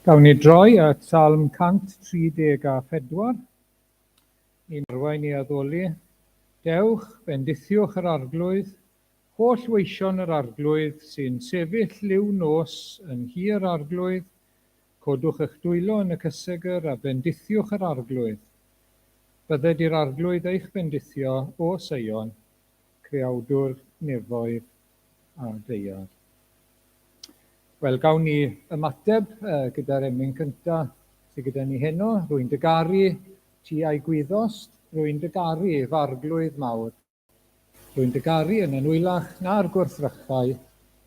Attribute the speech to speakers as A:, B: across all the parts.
A: Gawn ni droi at Salm 134 i'n arwain i addoli. Dewch, bendithiwch yr Arglwydd, holl weision yr Arglwydd sy'n sefyll liw nos yn nhŷ yr Arglwydd, codwch eich dwylo yn y cysegr a bendithiwch yr Arglwydd. Bydded i'r Arglwydd eich bendithio, O Seion, Creawdwr nefoedd a daear. Wel, gawn ni ymateb uh, gyda'r emyn cynta sydd gyda ni heno. Rwy'n dy garu, ti a'i gwyddost, rwy'n dy garu, f'arglwydd mawr. Rwy'n dy garu yn anwylach na'r gwrthrychau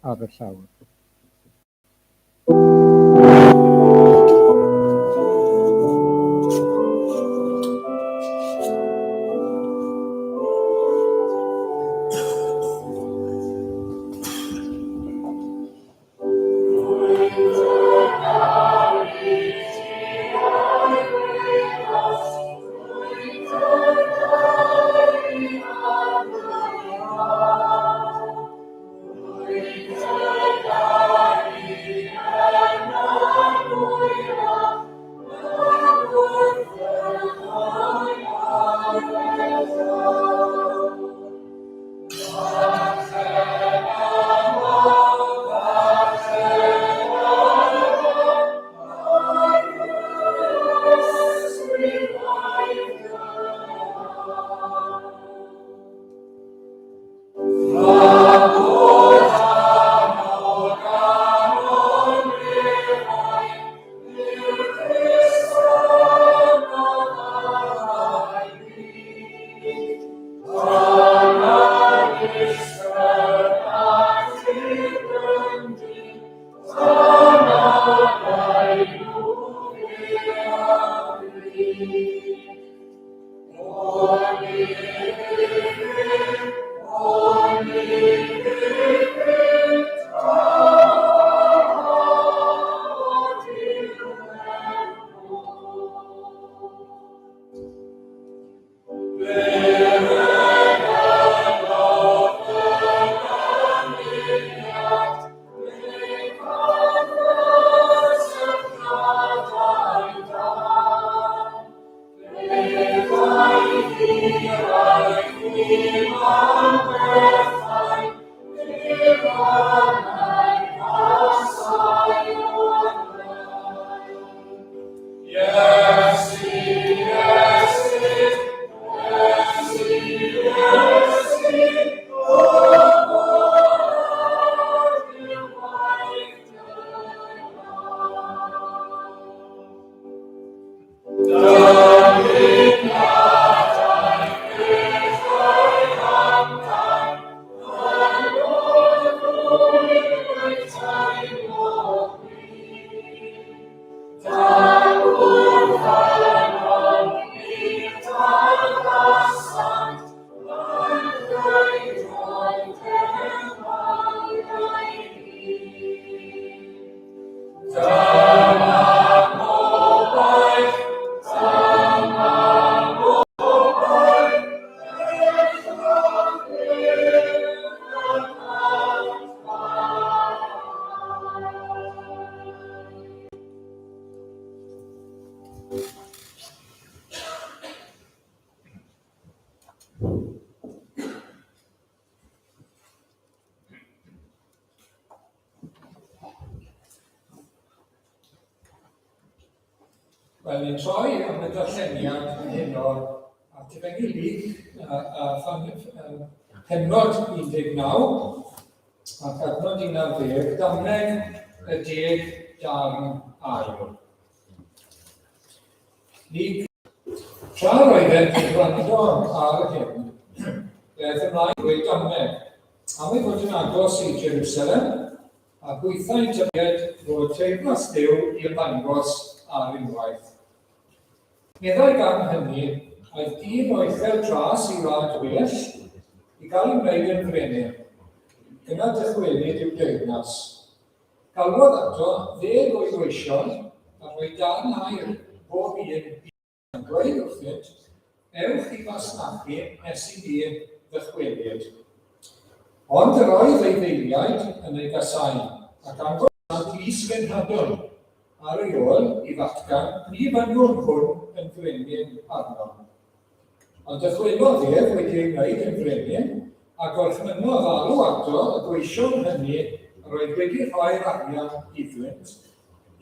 A: ar y llawr. Wel, ni'n troi am y darlleniad heno at Efengyl Luc a, a phan, um, pennod 19 ac adnod 11, damneg y deg darn aur. Luc Tra roeddent yn gwrando ar hyn, fe aeth ymlaen i ddweud damneg, am ei fod yn agos i Jerusalem, a hwythau'n tybied fod teyrnas Duw i ymddangos ar unwaith. Meddai gan hynny, aeth dyn o uchel dras i wlad bell i gael ei wneud yn frenin, yna dychwelyd i'w deyrnas. Galwodd ato ddeg o'i weision a rhoi darn aur bob un Yn dweud wrthynt, Ewch i fasnachu nes i mi ddychwelyd. Ond yr oedd ei ddeiliaid yn ei gasáu, ac anfonasant lys genhadon, ar ei ôl i ddatgan, Ni fynnwn hwn yn frenin arnom. Ond dychwelodd ef wedi ei wneud yn frenin, a gorchmynnodd alw ato y gweision hynny yr oedd wedi rhoi'r arian iddynt,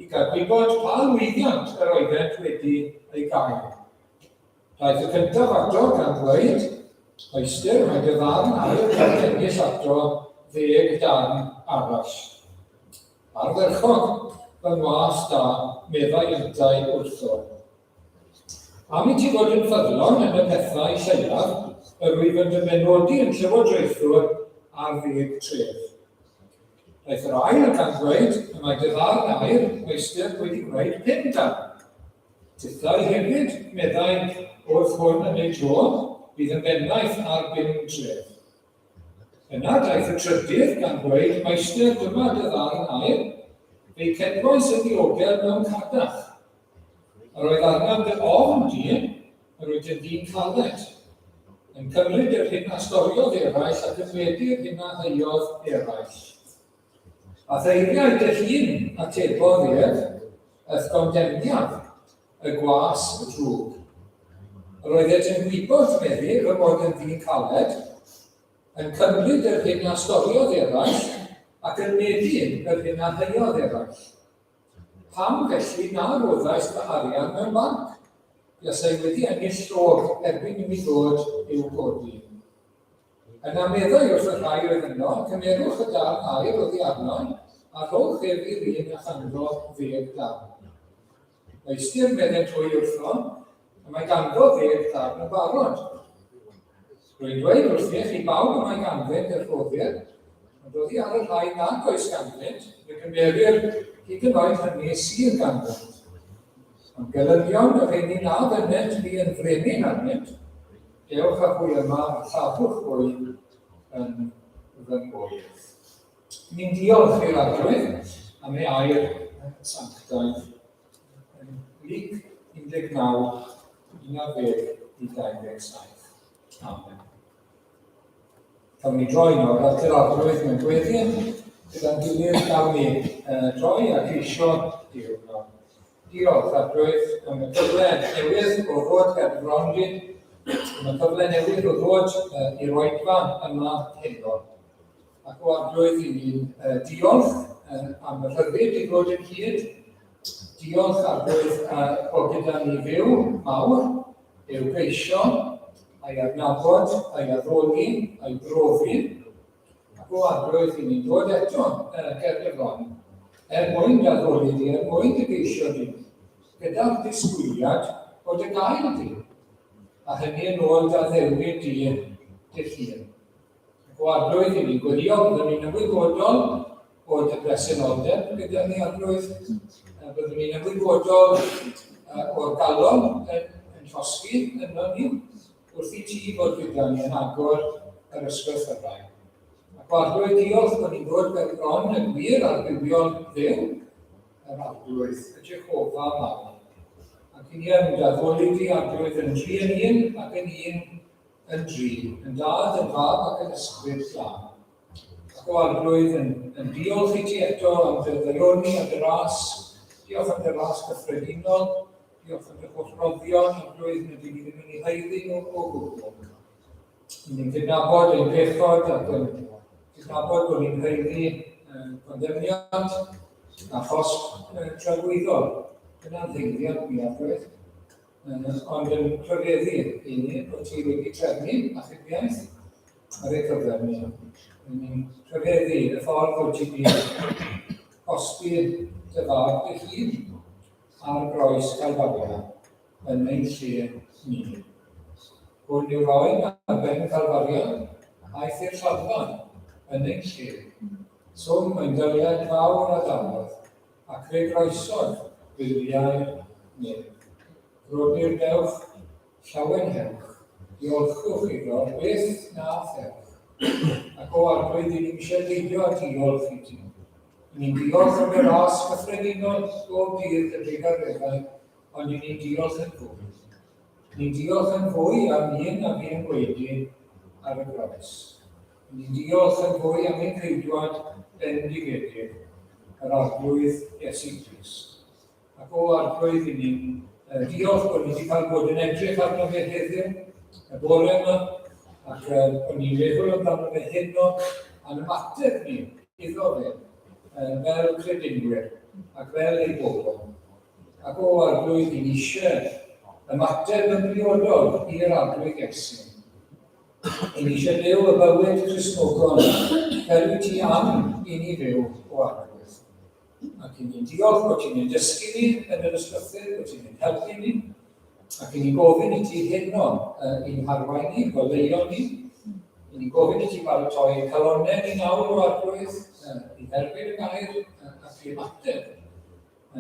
A: i gael gwybod pa lwyddiant yr oeddent wedi ei gael. Daeth y cyntaf ato gan ddweud, Meistr, mae dy ddarn aur wedi ennill ato ddeg darn arall. Ardderchog, fy ngwas da, meddai yntau wrtho. Am i ti fod yn ffyddlon yn y pethau lleiaf, yr wyf yn dy benodi yn llywodraethwr ar ddeg tref. Daeth yr ail gan ddweud, y mae dy ddarn aur, meistr, wedi gwneud pum darn. Tithau hefyd, meddai wrth hwn yn ei dro, bydd yn bennaeth ar bum tref. Yna daeth y trydydd gan ddweud, Meistr, dyma dy ddarn aur, fe'i cedwais yn ddiogel mewn cadach. Yr oedd arnaf dy ofn di, yr wyt yn ddyn caled, yn cymryd yr hyn a storiodd eraill ac yn medi'r hyn a heuodd eraill. A theiriau dy hun, atebodd ef, y'th gondemniaf, y gwas y drwg. Yr oeddet yn gwybod, meddi, fy mod yn ddyn caled, yn cymryd yr hyn a storiodd eraill, ac yn meddu yr hyn a heuodd eraill. Pam felly na roddais fy arian mewn banc? Buasai wedi ennill llog erbyn i mi ddod i'w godi. Yna meddai wrth y rhai oedd yno, Cymerwch y darn aur oddi arno, a rhowch ef i'r un a chanddo ddeg darn. Meistr, meddent hwy wrtho, y mae ganddo ddeg darn yn barod. Rwy'n dweud wrthych i bawb y mae ganddynt y rhoddir, ond oddi ar y rhai nad oes ganddynt, fe gymerir hyd yn oed hynny sydd ganddynt. Ond gelynion y rheini na fynnent fi yn frenin arnynt, Dewch â hwy yma a lladdwch hwy yn fy ngwydd. Ni'n diolch i'r Arglwydd am ei air sanctaidd. Luc 19, 11 i 27. Amen. Cawn ni droi nawr at yr Arglwydd mewn gweddi. Gyda'n gilydd gawn ni droi a geisio Duw nawr. Diolch, Arglwydd, am y cyfle newydd o ddod ger bron di, am y cyfle newydd o ddod i'r oedfa yma heno. Ac o Arglwydd, i ni'n diolch am y rhyddid i ddod ynghyd. Diolch, Arglwydd, o gyda ni fyw mawr, i'w geisio, a'i adnabod, a'i addoli, a'i brofi. Ac o Arglwydd, i ni'n dod eto ger dy fron, er mwyn dy addoli di, er mwyn dy geisio di, gyda'r disgwyliad o dy gael di, a hynny yn ôl dy addewid di dy hun. Ac o Arglwydd, i ni'n gweddio, byddwn ni'n ymwybodol o dy bresenoldeb gyda ni, Arglwydd, byddwn ni'n ymwybodol o'r galon yn, yn llosgi yno ni, wrth i ti fod gyda ni yn agor yr ysgrythyrau. Ac o Arglwydd, diolch bod ni'n dod ger bron y gwir a'r bywiol Dduw, yr Arglwydd, y Jehofa mawr. Ac i ni yn daddoli di, Arglwydd, yn dri yn un ac yn un yn dri, yn dad, yn fab ac yn ysbryd glân. Ac o Arglwydd, yn, yn diolch i ti eto am dy ddaioni a dy ras, diolch am dy ras gyffredinol, Diolch am dy holl roddion, Arglwydd, nad yw ni ddim yn ei haeddu nhw o gwbl. Ni'n cydnabod ein pechod ac yn cydnabod bod ni'n haeddu condemniad a chosb tragwyddol. Dyna'n haeddiant ni, Arglwydd. Ond yn rhyfeddu i ni bod ti wedi trefnu achubiaeth ar ei cyfer ni. Ni'n rhyfeddu y ffordd wyt ti wedi cosbi dy fab dy hun ar groes Calfaria yn ein lle ni. Hwn yw'r oen ar ben Calfaria, aeth i'r lladdfa yn ein lle. Swm ein dyliad fawr a dalodd, ac fe groesodd wyliau'r nef. Brodyr dewch, llawenhewch, diolchwch iddo, byth na thewch. Ac o Arglwydd, i ni'n eisiau beidio â diolch i ti. Ni'n diolch am y ras gyffredinol bob dydd y drugareddau, ond i ni'n diolch yn fwy. Ni'n diolch yn fwy am un a fu'n gwaedu ar y groes. Ni'n diolch yn fwy am ein ceidwad bendigedig, yr Arglwydd Iesu Grist. Ac o Arglwydd, i ni'n diolch bod ni wedi cael bod yn edrych arno fe heddiw, y bore yma, ac bod ni'n meddwl amdano fe heno, a'n ymateb ni iddo fe fel credinwyr ac fel ei bobl. Ac o Arglwydd, i ni eisiau ymateb yn briodol i'r Arglwydd Iesu. I ni eisiau byw y bywyd Cristnogol fel wyt ti am i ni fyw o Arglwydd. Ac i ni'n diolch bod ti'n ein dysgu ni yn yr ysbytydd, bod ti'n ein helpu ni, ac i ni'n gofyn i ti heno i'n harwain ni, goleuo ni. I ni'n gofyn i ti baratoi calonnau ni nawr o Arglwydd i dderbyn y gair ac i ymateb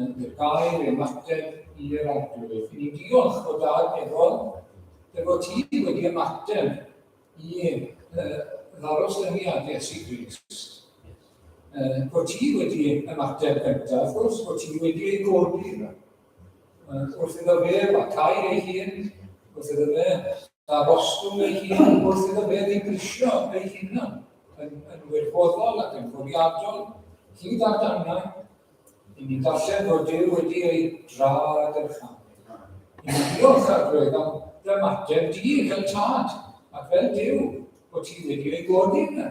A: i'r gair, i ymateb i'r Arglwydd. I ni'n diolch o dad nefol, dy fod ti wedi ymateb i ddarostyngiad Iesu Grist. Bod ti wedi ymateb gyntaf, wrth gwrs, bod ti wedi ei godi yna. Wrth iddo fe wacau ei hun, wrth iddo fe ddarostwng ei hun, wrth iddo fe ddibrisio ei hunan yn, yn wirfoddol ac yn fwriadol, hyd at angau, i ni'n darllen fod Duw wedi ei dra dyrchafu. I ni'n diolch Arglwydd am dy ymateb di fel tad ac fel Duw bod ti wedi ei godi yna.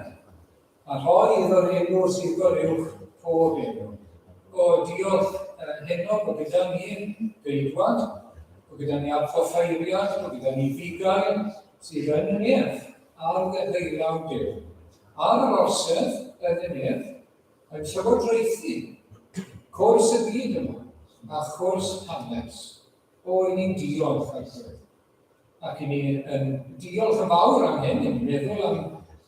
A: A rhoi iddo'r enw sydd goruwch pob enw. O, diolch heno bod gyda ni geidwad, bod gyda ni archoffeiriad, bod gyda ni fugail sydd yn y nef ar ddeheulaw Duw. Ar yr orsedd yn y nef, yn llywodraethu cwrs y byd yma a chwrs hanes. O, i ni'n diolch, Arglwydd. Ac i ni yn diolch yn fawr am hyn, yn meddwl am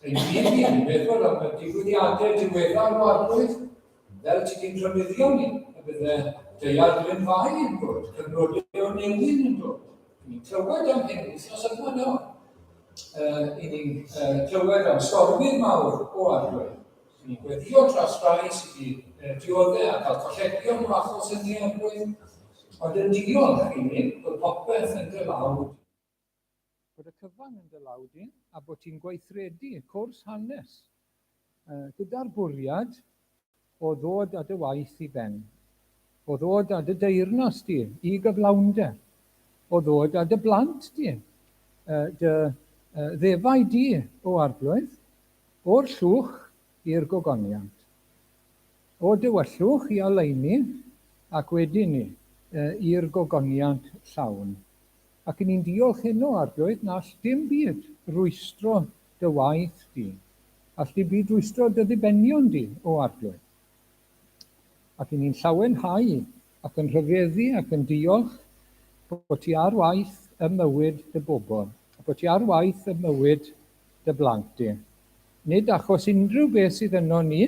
A: ein byd ni, yn meddwl am y digwyddiadau diweddar o Arglwydd, fel ti di'n rhybuddio ni, y bydde daeargryn fai yn dod, cyfnodau o newyn yn dod. Ni'n clywed am hyn wythnos yma nawr. I ni'n clywed am stormydd mawr o Arglwydd. Ni'n gweddio dros rai sydd wedi dioddef a cael colledion o achos hynny, Arglwydd. Ond yn diolch i ni bod popeth yn dy law di. Bod y cyfan yn dy law di a bod ti'n gweithredu cwrs hanes gyda'r bwriad o ddod â dy waith i ben, o ddod â dy deyrnas di i gyflawnder, o ddod â dy blant di, dy ddefaid di, o Arglwydd, O'r llwch i'r gogoniant. O dywyllwch i oleuni, ac wedyn ni, i'r gogoniant llawn. Ac 'y ni'n diolch heno, Arglwydd, na all dim byd rwystro dy waith di. All dim byd rwystro dy ddibenion di, o Arglwydd. Ac 'y ni'n llawenhau ac yn rhyfeddu ac yn diolch bod ti ar waith ym mywyd dy bobl, bod ti ar waith ym mywyd dy blant di. Nid achos unrhyw beth sydd yno ni,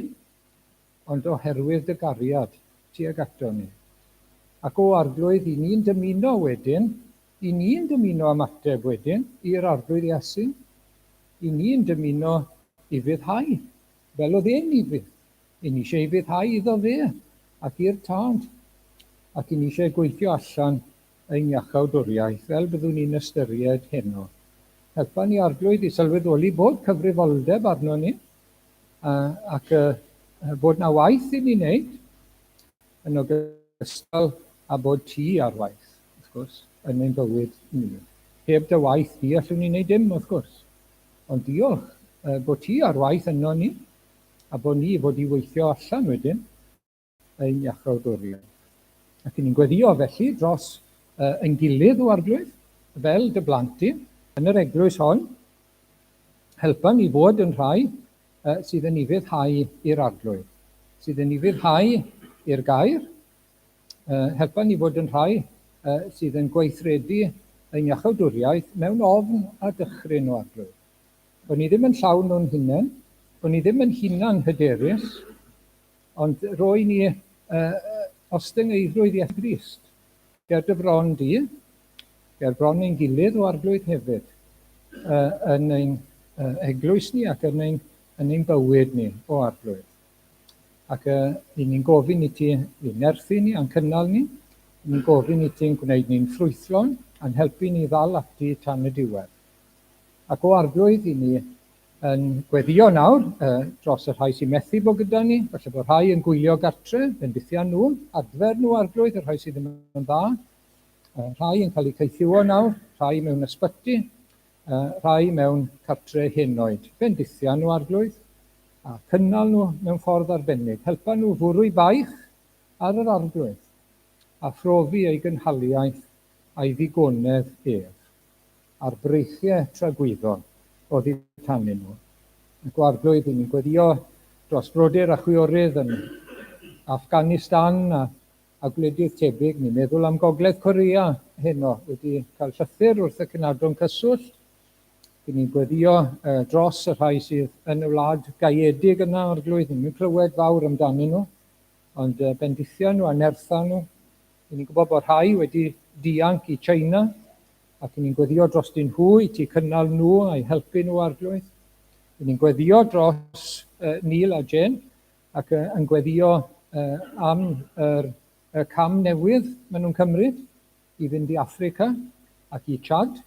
A: ond oherwydd dy gariad tuag ato ni. Ac o Arglwydd, i ni'n dymuno wedyn, i ni'n dymuno ymateb wedyn i'r Arglwydd Iesu, i ni'n dymuno ufuddhau, fel oedd e'n ufudd. I ni eisiau ufuddhau iddo fe ac i'r Tad. Ac i ni eisiau gweithio allan ein iachawdwriaeth, fel byddwn ni'n ystyried heno. Helpa ni, Arglwydd, i sylweddoli bod cyfrifoldeb arno ni, ac bod na waith i ni wneud, yn ogystal â bod ti ar waith, wrth gwrs, yn ein bywyd ni. Heb dy waith di, allwn ni wneud dim, wrth gwrs. Ond diolch bod ti ar waith yno ni, a bod ni fod i weithio allan wedyn ein iachawdwriaeth. Ac ni'n gweddio felly dros ein gilydd o Arglwydd, fel dy blant di, yn yr eglwys hon. Helpa ni fod yn rhai sydd yn ufuddhau i'r Arglwydd, sydd yn ufuddhau i'r gair. Helpa ni fod yn rhai sydd yn gweithredu ein iachawdwriaeth mewn ofn a dychryn o Arglwydd. Bod ni ddim yn llawn o'n hunain, bod ni ddim yn hunan hyderus, Ond roi ni ostyngeiddrwydd Iesu Grist ger dy fron di, ger bron ein gilydd o Arglwydd hefyd, yn ein eglwys ni ac yn ein, yn ein bywyd ni o Arglwydd. Ac i ni'n gofyn i ti i nerthu ni a'n cynnal ni, i ni'n gofyn i ti'n gwneud ni'n ffrwythlon a'n helpu ni ddal ati tan y diwedd. Ac o Arglwydd i ni yn gweddio nawr dros y rhai sy'n methu bod gyda ni, falle bod rhai yn gwylio gartre, bendithian nhw, adfer nhw arglwydd, y rhai sydd ddim yn dda, rhai yn cael eu caethiwo nawr, rhai mewn ysbyty, rhai mewn cartre henoed. Bendithian nhw arglwydd, a cynnal nhw mewn ffordd arbennig. Helpa nhw fwrw i baich ar yr arglwydd, a phrofi ei gynhaliaeth a'i ddigonedd ef. A'r breichiau tragwyddol oddi tanyn nhw. Ac o Arglwydd, i ni'n gweddio dros frodyr a chwiorydd yn Afghanistan a, a gwledydd tebyg. Ni'n meddwl am Gogledd Korea heno, wedi cael llythyr wrth y cenadon cyswllt. Dyn ni'n gweddio dros y rhai sydd yn y wlad gaeedig yna, Arglwydd. Ni'n clywed fawr amdanyn nhw, ond bendithio nhw a nertha nhw. Dyn ni'n gwybod bod rhai wedi dianc i China, Ac 'y ni'n gweddio drostyn nhw i ti cynnal nhw a'u helpu nhw, Arglwydd. 'Y ni'n gweddio dros Neil a Jane ac yn gweddio am yr y cam newydd maen nhw'n cymryd i fynd i Affrica ac i Chad,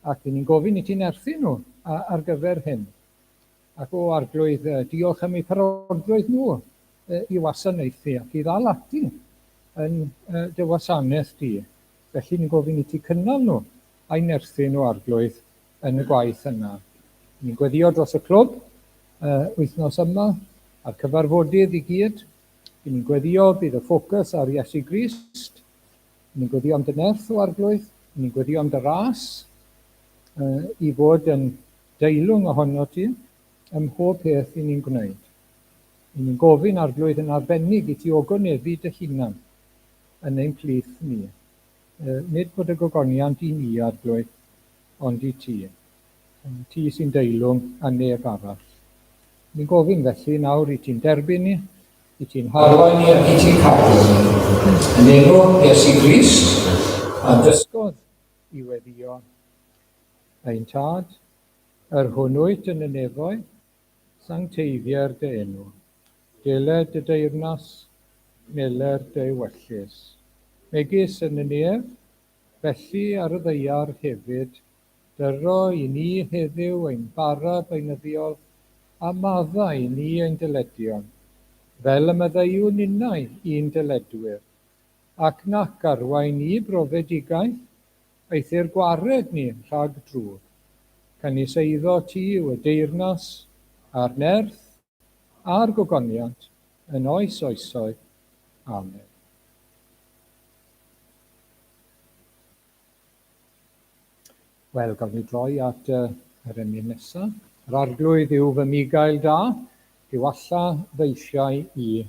A: ac 'y ni'n gofyn i ti nerthu nhw ar gyfer hyn. Ac o Arglwydd, diolch am eu parodrwydd nhw i wasanaethu ac i ddal ati yn dy wasanaeth di. Felly ni'n gofyn i ti cynnal nhw a'u nerthu nhw, Arglwydd, yn y gwaith yna. Ni'n gweddio dros y clwb wythnos yma a'r cyfarfodydd i gyd. Ni'n gweddio bydd y ffocws ar Iesu Grist. Ni'n gweddio am dy nerth o Arglwydd. Ni'n gweddio am dy ras i fod yn deilwng ohono ti ym mhob peth i ni'n gwneud. I ni'n gofyn, Arglwydd, yn arbennig i ti ogoneddu dy hunan yn ein plith ni. Nid bod y gogoniant i ni, Arglwydd, ond i ti. Ti sy'n deilwng a neb arall. Ni'n gofyn felly nawr i ti'n derbyn ni, i ti'n harwain ni ac i ti'n cadw ni. Yn enw Iesu Grist, a dysgodd i weddio. Ein Tad, yr hwn wyt yn y nefoedd, sancteiddier dy enw. Deled dy deyrnas, meler dy ewyllys. Megis yn y nef, felly ar y ddaear hefyd, dyro i ni heddiw ein bara beunyddiol, a maddau i ni ein dyledion, fel y maddeuwn ninnau i'n dyledwyr. Ac nac arwain ni brofedigaeth, eithr gwared ni rhag drwg. Canys eiddo ti yw y deyrnas, a'r nerth, a'r gogoniant, yn oes oesoedd. Amen. Wel, gawn ni droi at yr emyn nesaf. Yr Arglwydd yw fy migail da, diwalla fy eisiau i.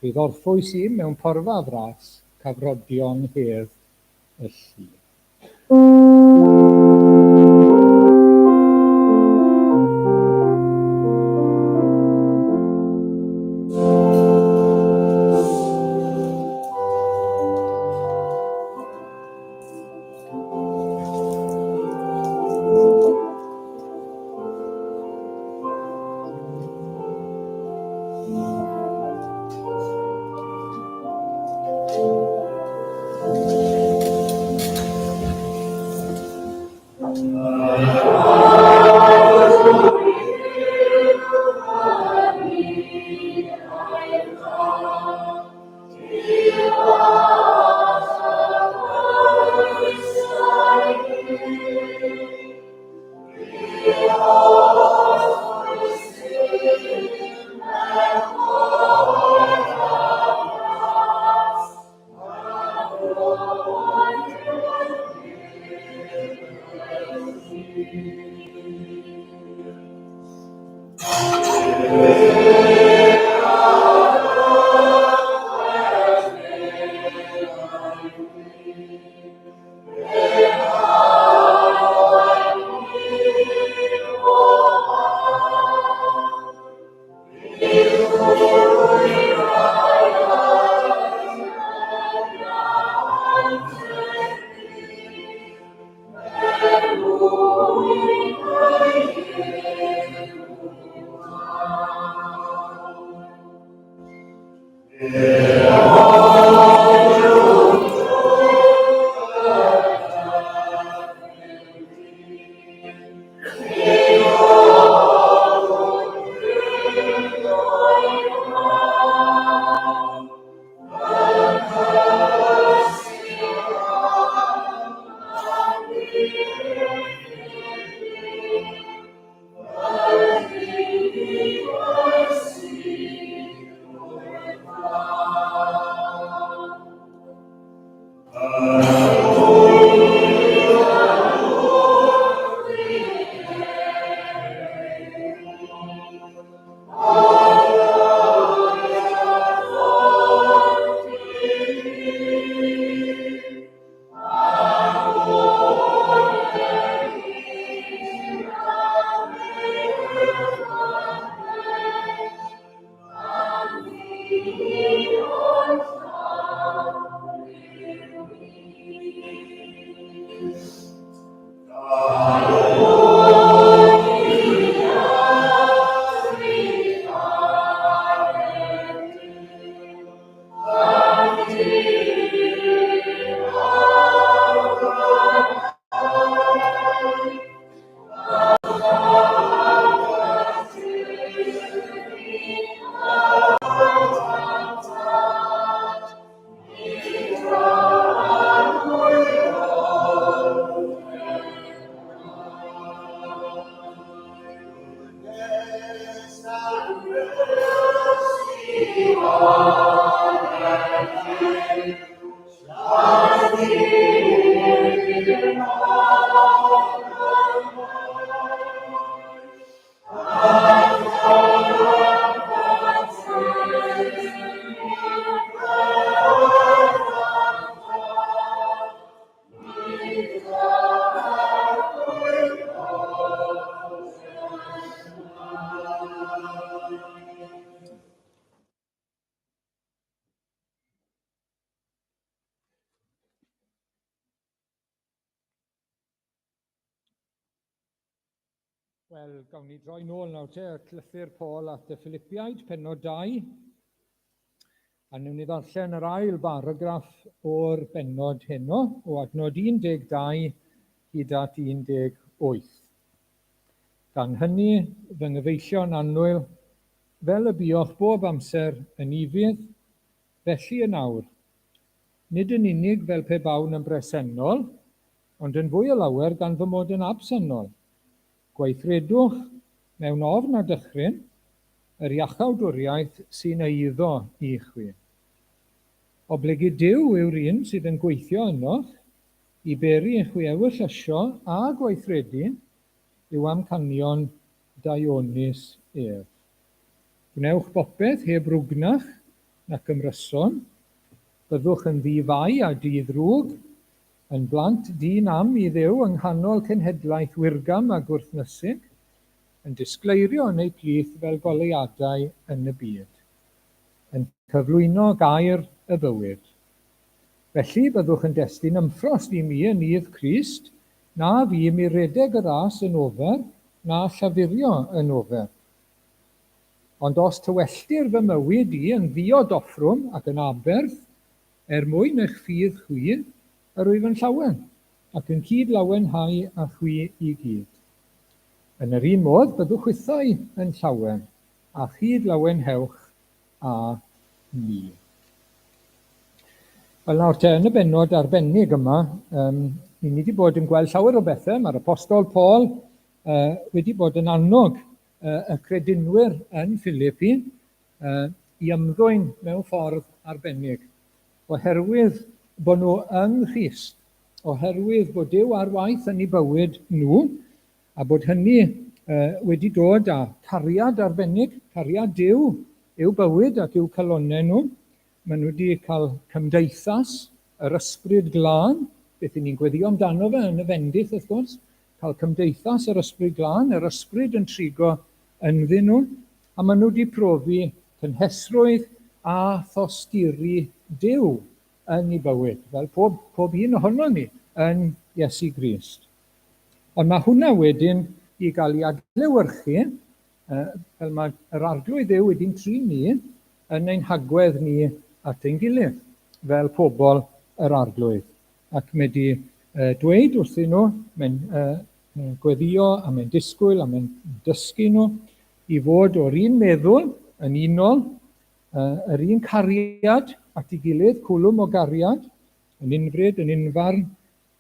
A: Rhydd orffwys i'm mewn porfa fras, cafrodion hedd y llu. Wel, gawn ni droi nôl nawr te at lythyr Paul at y Philipiaid, pennod 2. A newn ni ddarllen yr ail baragraff o'r bennod heno, o adnod 12 hyd at 18. Gan hynny, fy nghyfeillion annwyl, fel y buoch bob amser yn ufudd, felly yn awr, nid yn unig fel pe bawn yn bresennol, ond yn fwy o lawer gan fy mod yn absennol. Gweithredwch mewn ofn a dychryn yr iachawdwriaeth sy'n eiddo i chwi. Oblegid Duw yw'r un sydd yn gweithio ynoch, i beri i chwi ewyllysio a gweithredu i'w amcanion daionus ef. Gwnewch bopeth heb rwgnach nac ymryson, byddwch yn ddi-fai a di-ddrwg, Yn blant dyn am i Dduw yng nghanol cenhedlaeth wirgam a gwrthnysig, yn disgleirio yn eu plith fel goleuadau yn y byd. Yn cyflwyno gair y bywyd. Felly, byddwch yn destun ymffrost i mi yn nydd Crist, na fu mi redeg y ras yn ofer, na llafurio yn ofer. Ond os tywelltir fy mywyd i yn ddiod offrwm ac yn aberth, Er mwyn eich ffydd chwi, yr wyf yn llawen, ac yn cyd-lawenhau â chwi i gyd. Yn yr un modd, byddwch chwithau yn llawen, a chyd-lawenhewch â mi. Wel nawr te, yn y bennod arbennig yma, um, ni wedi bod yn gweld llawer o bethau. Mae'r Apostol Paul uh, wedi bod yn annog uh, y credinwyr yn Philippi i ymddwyn mewn ffordd arbennig, oherwydd bod nhw yng Nghrist, oherwydd bod Duw ar waith yn eu bywyd nhw, a bod hynny wedi dod â cariad arbennig, cariad Duw i'w bywyd ac i'w calonnau nhw. Maen nhw wedi cael cymdeithas yr Ysbryd Glân, beth 'y ni'n gweddïo amdano fe yn y fendith, wrth gwrs, cael cymdeithas yr Ysbryd Glân, yr Ysbryd yn trigo ynddyn nhw, a maen nhw wedi profi cynhesrwydd a thosturi Duw yn eu bywyd, fel pob, pob un ohonon ni yn Iesu Grist. Ond mae hwnna wedyn i gael ei adlewyrchu, fel mae yr Arglwydd Dduw wedi'n trin ni yn ein hagwedd ni at ein gilydd, fel pobl yr Arglwydd. Ac mae wedi dweud wrthyn nhw, mae'n gweddïo a mae'n disgwyl a mae'n dysgu nhw i fod o'r un meddwl, yn unol, yr un cariad at ei gilydd, cwlwm o gariad, yn unfryd, yn unfarn,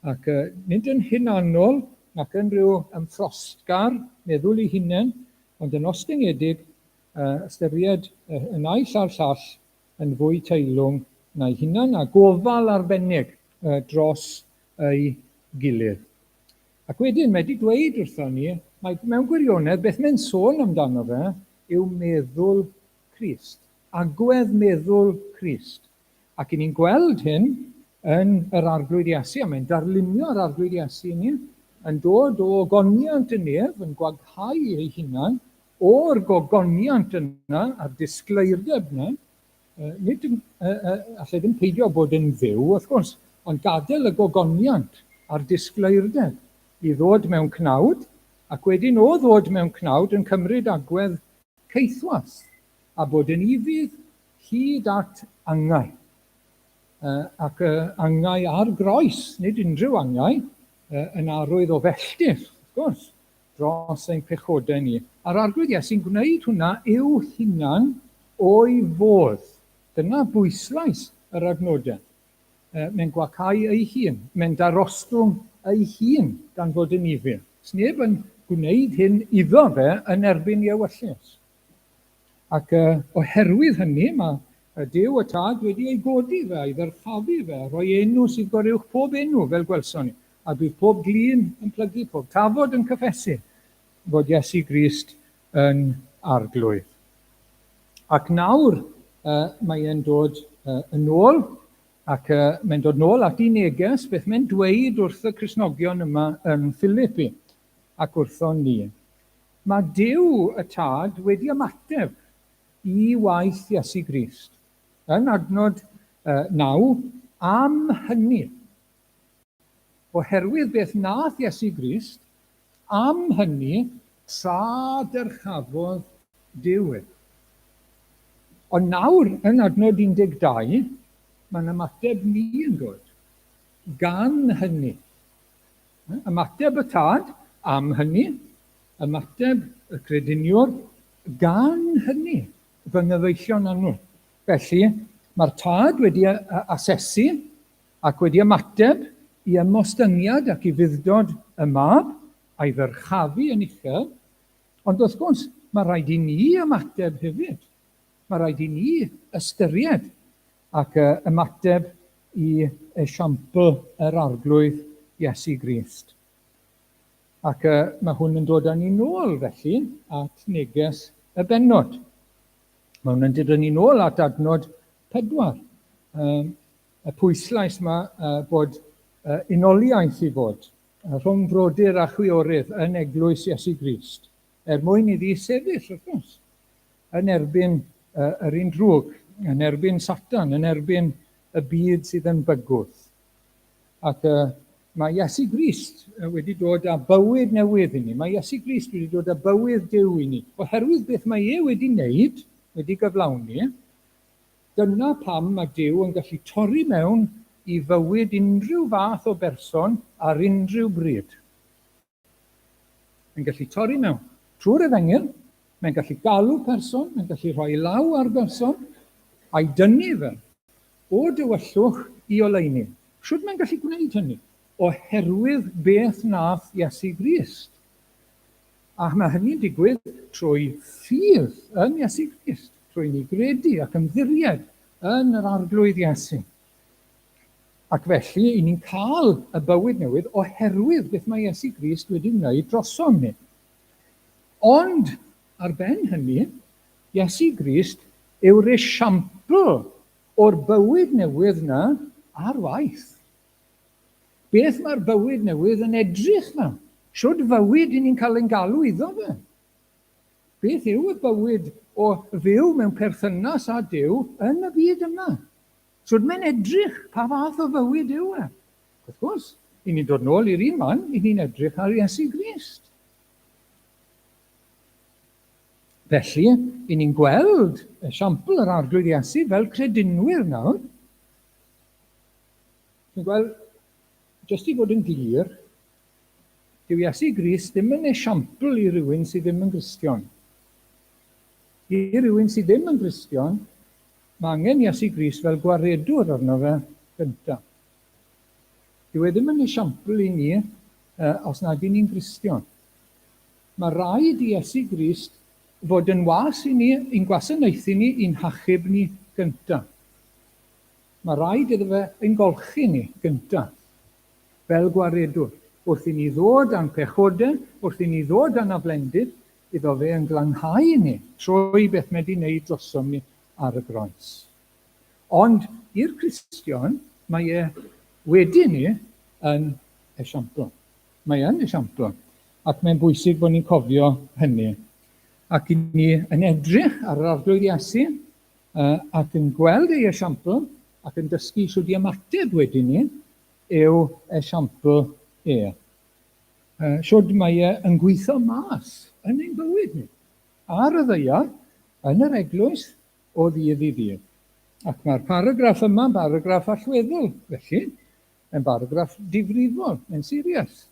A: ac nid yn hunanol nac yn rhyw ymffrostgar meddwl ei hunain, ond yn ostyngedig, ystyried y naill a'r llall yn fwy teilwng na'i hunan, a gofal arbennig dros ei gilydd. Ac wedyn, mae wedi dweud wrthon ni, mae mewn gwirionedd beth mae'n sôn amdano fe yw meddwl Crist, agwedd meddwl Crist. Ac i ni'n gweld hyn yn yr Arglwydd Iesu, a mae'n darlunio'r Arglwydd Iesu i ni, yn dod o ogoniant y nef, yn gwaghau ei hunan o'r gogoniant yna a'r disgleirdeb yna, nid, allai ddim peidio bod yn Dduw, wrth gwrs, ond gadael y gogoniant a'r disgleirdeb i ddod mewn cnawd, ac wedyn o ddod mewn cnawd yn cymryd agwedd caethwas, a bod yn ufudd hyd at angau. Ac angau ar groes, nid unrhyw angau. yn arwydd o felltith, wrth gwrs, dros ein pechodau ni. A'r Arglwydd Iesu'n gwneud hwnna i'w hunan o'i fodd. Dyna bwyslais yr adnodau. Mae'n gwacáu ei hun, mae'n darostwng ei hun gan fod yn ufudd. Sneb yn gwneud hyn iddo fe yn erbyn ei ewyllys. Ac oherwydd hynny, mae Duw y Tad wedi ei godi fe a'i ddyrchafu fe, a rhoi enw sydd goruwch pob enw, fel gwelson ni. A bydd pob glin yn plygu, pob tafod yn cyffesu fod Iesu Grist yn Arglwydd. Ac nawr mae e'n dod yn ôl, ac mae'n dod nôl at ei neges, beth mae'n dweud wrth y Cristnogion yma yn Philipi ac wrthon ni. Mae Duw y Tad wedi ymateb i waith Iesu Grist yn adnod 9 am hynny. Oherwydd beth nath Iesu Grist, am hynny tra dyrchafodd Duw ef. Ond nawr, yn adnod 12, mae'n ymateb ni yn dod. Gan hynny. Ymateb y Tad am hynny, ymateb y crediniwr gan hynny, fy nghyfeillion annwyl. Felly, mae'r Tad wedi asesu ac wedi ymateb i ymostyngiad ac i fudd-dod y Mab, a'i ddyrchafu yn uchel, ond wrth gwrs, mae rhaid i ni ymateb hefyd. Mae rhaid i ni ystyried ac ymateb i esiampl yr Arglwydd Iesu Grist. Ac mae hwn yn dod â ni nôl, felly, at neges y bennod. Mae hwn yn dod â ni nôl at adnod 4. Y pwyslais yma bod unoliaeth i fod rhwng brodyr a chwiorydd yn eglwys Iesu Grist, er mwyn iddi sefyll, wrth gwrs, yn erbyn yr un drwg, yn erbyn Satan, yn erbyn y byd sydd yn bygwth. Ac mae Iesu Grist wedi dod â bywyd newydd i ni. Mae Iesu Grist wedi dod â bywyd Duw i ni. Oherwydd beth mae e wedi wneud, wedi gyflawni, dyna pam mae Duw yn gallu torri mewn i fywyd unrhyw fath o berson ar unrhyw bryd. Mae'n gallu torri mewn trwy'r efengyl, mae'n gallu galw person, mae'n gallu rhoi law ar berson, a'i dynnu fe o dywyllwch i oleuni. Shwt mae'n gallu gwneud hynny? Oherwydd beth nath Iesu Grist. A mae hynny'n digwydd trwy ffydd yn Iesu Grist, trwy ni gredu ac ymddiried yn yr Arglwydd Iesu. Ac felly, i ni'n cael y bywyd newydd oherwydd beth mae Iesu Grist wedi wneud drosom ni. Ond, ar ben hynny, Iesu Grist yw'r esiampl o'r bywyd newydd 'na ar waith. Beth mae'r bywyd newydd yn edrych fel? Shwd fywyd i ni'n cael ein galw iddo fe? Beth yw y bywyd o fyw mewn perthynas â Duw yn y byd yma? Sut mae'n edrych? Pa fath o fywyd yw e? Wrth gwrs, i ni'n dod nôl i'r un man, i ni'n edrych ar Iesu Grist. Felly, i ni'n gweld esiampl yr Arglwydd Iesu fel credinwyr nawr. Chi'n gweld, jyst i fod yn glir, dyw Iesu Grist ddim yn esiampl i rywun sydd ddim yn Gristion. I rywun sydd ddim yn Gristion, Mae angen Iesu Grist fel gwaredwr arno fe gyntaf. Dyw e ddim yn esiampl i ni os nad y'n ni'n Gristion. Mae rhaid i Iesu Grist fod yn was i ni, i'n gwasanaethu ni, i'n hachub ni gyntaf. Mae rhaid iddo fe ein golchi ni gyntaf, fel gwaredwr. Wrth i ni ddod â'n pechodau, wrth i ni ddod â'n aflendid, Iddo fe yn glanhau ni trwy beth mae 'di wneud drosom ni ar y groes. Ond i'r Cristion, mae e wedi ni yn esiampl. Mae yn esiampl. Ac mae'n bwysig bod ni'n cofio hynny. Ac i ni yn edrych ar yr Arglwydd Iesu ac yn gweld ei esiampl ac yn dysgu shwd i ymateb wedyn ni yw esiampl e. Shwd mae e yn gweithio mas yn ein bywyd ni, ar y ddaear, yn yr eglwys, o ddydd i ddydd. Ac mae'r paragraff yma'n baragraff allweddol, felly. Mae'n baragraff difrifol, mae'n serious.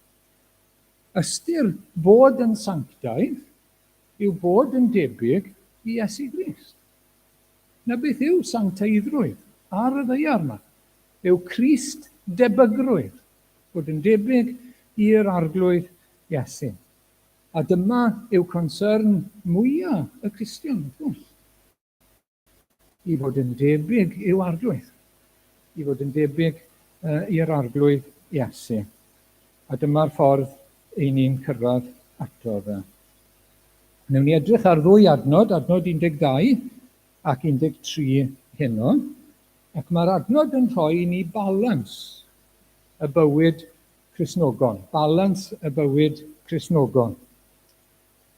A: Ystyr bod yn sanctaidd yw bod yn debyg i Iesu Grist. Na beth yw sancteiddrwydd ar y ddaear 'ma, yw Crist debygrwydd, bod yn debyg i'r Arglwydd Iesu. A dyma yw concern mwya y Cristion, wrth gwrs. I fod yn debyg i'w Arglwydd. I fod yn debyg i'r Arglwydd Iesu. A dyma'r ffordd i ni'n cyrraedd ato fe. Wnewn ni edrych ar ddwy adnod, adnod 12 ac 13 heno, ac mae'r adnod yn rhoi i ni balans y bywyd Cristnogol, balans y bywyd Cristnogol.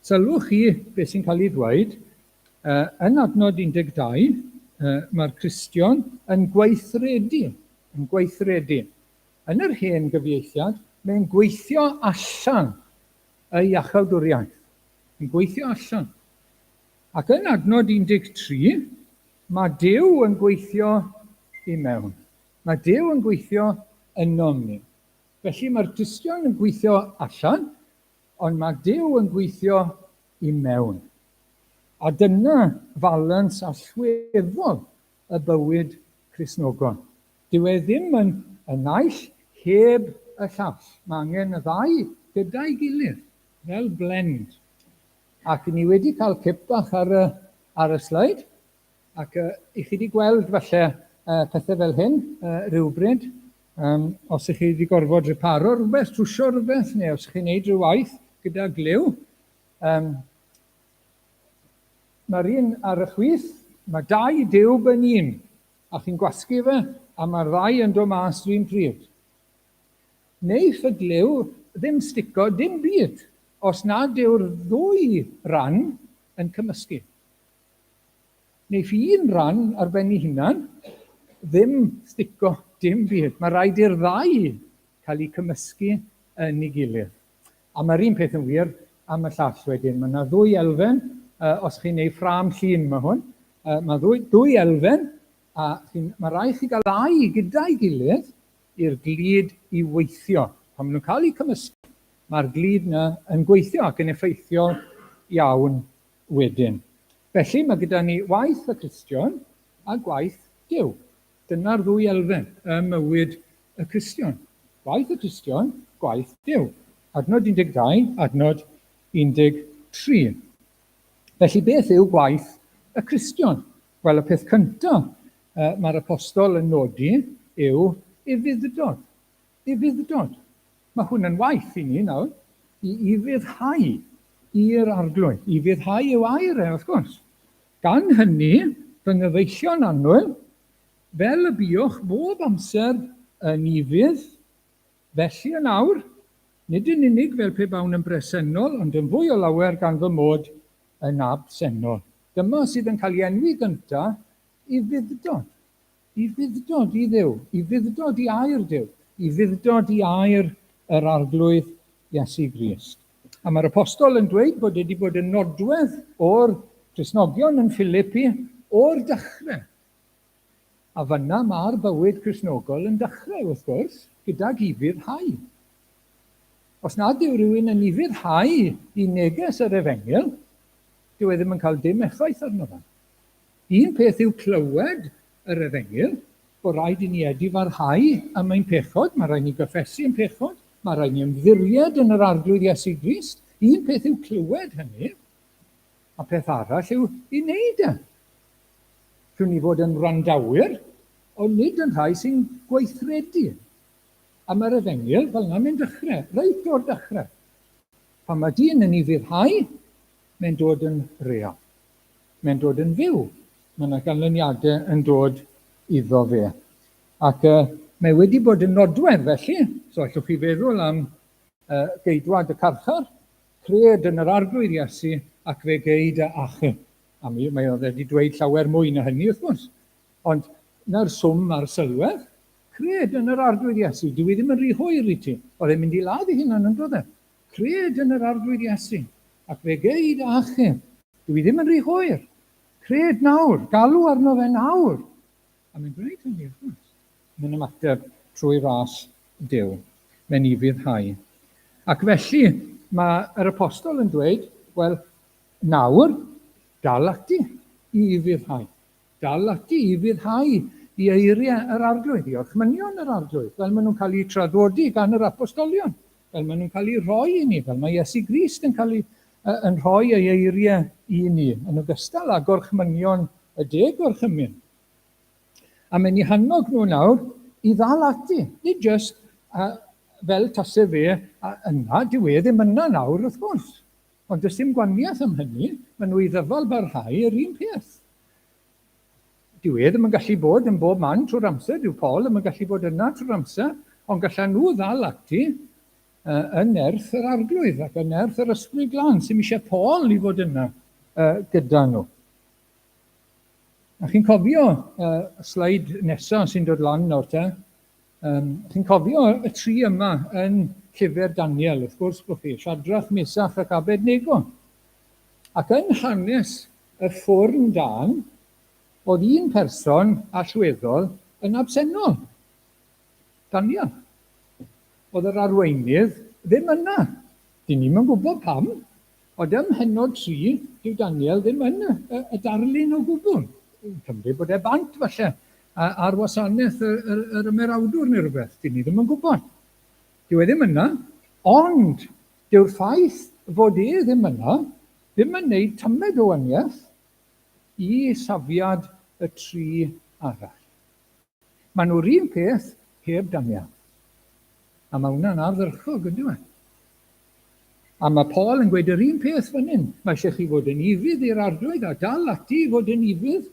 A: Sylwch chi beth sy'n cael ei ddweud, yn adnod 12, mae'r Cristion yn gweithredu, yn gweithredu. Yn yr hen gyfieithiad, mae'n gweithio allan y iachawdwriaeth. Yn gweithio allan. Ac yn adnod 13, mae Duw yn gweithio i mewn. Mae Duw yn gweithio ynom ni. Felly mae'r Cristion yn gweithio allan, Ond mae Duw yn gweithio i mewn. A dyna falans allweddol y bywyd Cristnogol. Dyw e ddim yn y naill heb y llall. Mae angen y ddau gyda'i gilydd, fel blend. Ac ni wedi cael cip bach ar y, ar y sleid. Ac i chi wedi gweld falle pethau fel hyn rhywbryd, os ych chi wedi gorfod reparo rhywbeth, trwsio rhywbeth, neu os ych chi'n neud rhyw waith gyda glyw, um, mae'r un ar y chwith, mae dau diwb yn un, a chi'n gwasgu fe, a mae'r ddau yn dod mas rhywun pryd. Neiff y glyw ddim stico dim byd os nad yw'r ddwy ran yn cymysgu. Neiff un ran ar ben ei hunan ddim stico dim byd. Mae rhaid i'r ddau cael eu cymysgu yn ei gilydd. A mae'r un peth yn wir am y llall wedyn. Mae yna ddwy elfen, os chi'n neud ffrâm llun mae hwn, mae ddwy, dwy elfen, a mae rhaid chi gael ddau gyda'i gilydd i'r glud i weithio. Pan maen nhw'n cael eu cymysgu, mae'r glud yna yn gweithio ac yn effeithiol iawn wedyn. Felly, mae gyda ni waith y Cristion a gwaith Duw. Dyna'r ddwy elfen ym mywyd y Cristion. Gwaith y Cristion, gwaith Duw. Adnod 12, adnod 13. Felly, beth yw gwaith y Cristion? Wel, y peth cyntaf mae'r apostol yn nodi yw ufudd-dod. Ufudd-dod. Mae hwn yn waith i ni nawr, i ufuddhau i'r Arglwydd. Ufuddhau yw air e, wrth gwrs. Gan hynny, fy nghyfeillion annwyl, fel y buoch bob amser yn ufudd, felly yn awr, nid yn unig fel pe bawn yn bresennol, ond yn fwy o lawer gan fy mod yn absennol. Dyma sydd yn cael ei enwi gyntaf, ufudd-dod. Ufudd-dod i Dduw, ufudd-dod i air Duw, ufudd-dod i air yr Arglwydd Iesu Grist. A mae'r apostol yn dweud bod wedi bod yn nodwedd o'r Cristnogion yn Philippi o'r dechrau. A fanna mae'r bywyd Cristnogol yn dechrau, wrth gwrs, gydag ufuddhau. Os nad yw rhywun yn ufuddhau i neges yr efengyl, dyw e ddim yn cael dim effaith arno fe. Un peth yw clywed yr efengyl, bod rhaid i ni edifarhau am ein pechod, mae rhaid ni gyffesu ein pechod, mae rhaid ni ymddiried yn yr Arglwydd Iesu Grist. Un peth yw clywed hynny, a peth arall yw i wneud e. Rhywun ni fod yn wrandawyr, ond nid yn rhai sy'n gweithredu. A mae'r efengyl fel yna mae'n dechrau, reit o'r dechrau. Pan mae dyn yn ufuddhau, mae'n dod yn real. Mae'n dod yn fyw. Mae yna ganlyniadau yn dod iddo fe. Ac uh, mae wedi bod yn nodwedd felly, so allwch chi feddwl am uh, geidwad y carchar, cred yn yr Arglwydd Iesu ac fe geid y achub. A mi, mae oedd wedi dweud llawer mwy na hynny wrth gwrs. Ond na'r swm a'r sylwedd, cred yn yr Arglwydd Iesu, dyw i ddim yn rhy hwyr i ti. Oedd e'n mynd i ladd ei hunan yn doedd e? Cred yn yr Arglwydd Iesu, ac fe gei dy achub. Dyw hi ddim yn rhy hwyr. Cred nawr, galw arno fe nawr. A mae'n gwneud hynny, wrth gwrs. Mae'n ymateb trwy ras Duw. Mae'n ufuddhau. Ac felly, mae yr apostol yn dweud, wel, nawr, dal ati i ufuddhau. Dal ati i ufuddhau i eiriau yr Arglwydd, i orchmynion yr Arglwydd, fel maen nhw'n cael eu traddodi gan yr apostolion, fel maen nhw'n cael eu rhoi i ni, fel mae Iesu Grist yn cael ei, yn rhoi ei eiriau i ni, yn ogystal â gorchmynion y deg gorchymyn. A mae'n eu hannog nhw nawr i ddal ati, nid jyst fel tase fe yna, dyw e ddim yna nawr wrth gwrs. Ond does dim gwaniaeth am hynny, maen nhw i ddyfal barhau yr un peth. Dyw e ddim yn gallu bod yn bob man trwy'r amser, dyw Paul ddim yn gallu bod yna trwy'r amser, ond gallan nhw ddal ati yn nerth yr Arglwydd ac yn nerth yr Ysbryd Glân, sy'n eisiau Paul i fod yna gyda nhw. A chi'n cofio y sleid nesaf sy'n dod lan nawr te? Chi'n cofio y tri yma yn llyfr Daniel, wrth gwrs bod chi, Shadrach, Mesach ac Abednego. Ac yn hanes y ffwrn dân, oedd un person allweddol yn absennol, Daniel. Oedd yr arweinydd ddim yna. Dyn ni'm yn gwybod pam. Ond ym mhennod 3, dyw Daniel ddim yn y, y, y darlun o gwbl. Cymryd bod e bant, falle, ar wasanaeth yr, yr, yr ymerawdwr neu rhywbeth. Dyn ni ddim yn gwybod. Dyw e ddim yna, ond dyw'r ffaith fod e ddim yna ddim yn neud tamed o waniaeth i safiad y tri arall. Maen nhw'r un peth heb Daniel. A mae hwnna'n ardderchog, yn dyw e? A mae Paul yn gweud yr un peth fan hyn. Mae eisiau chi fod yn ufudd i'r Arglwydd a dal ati i fod yn ufudd.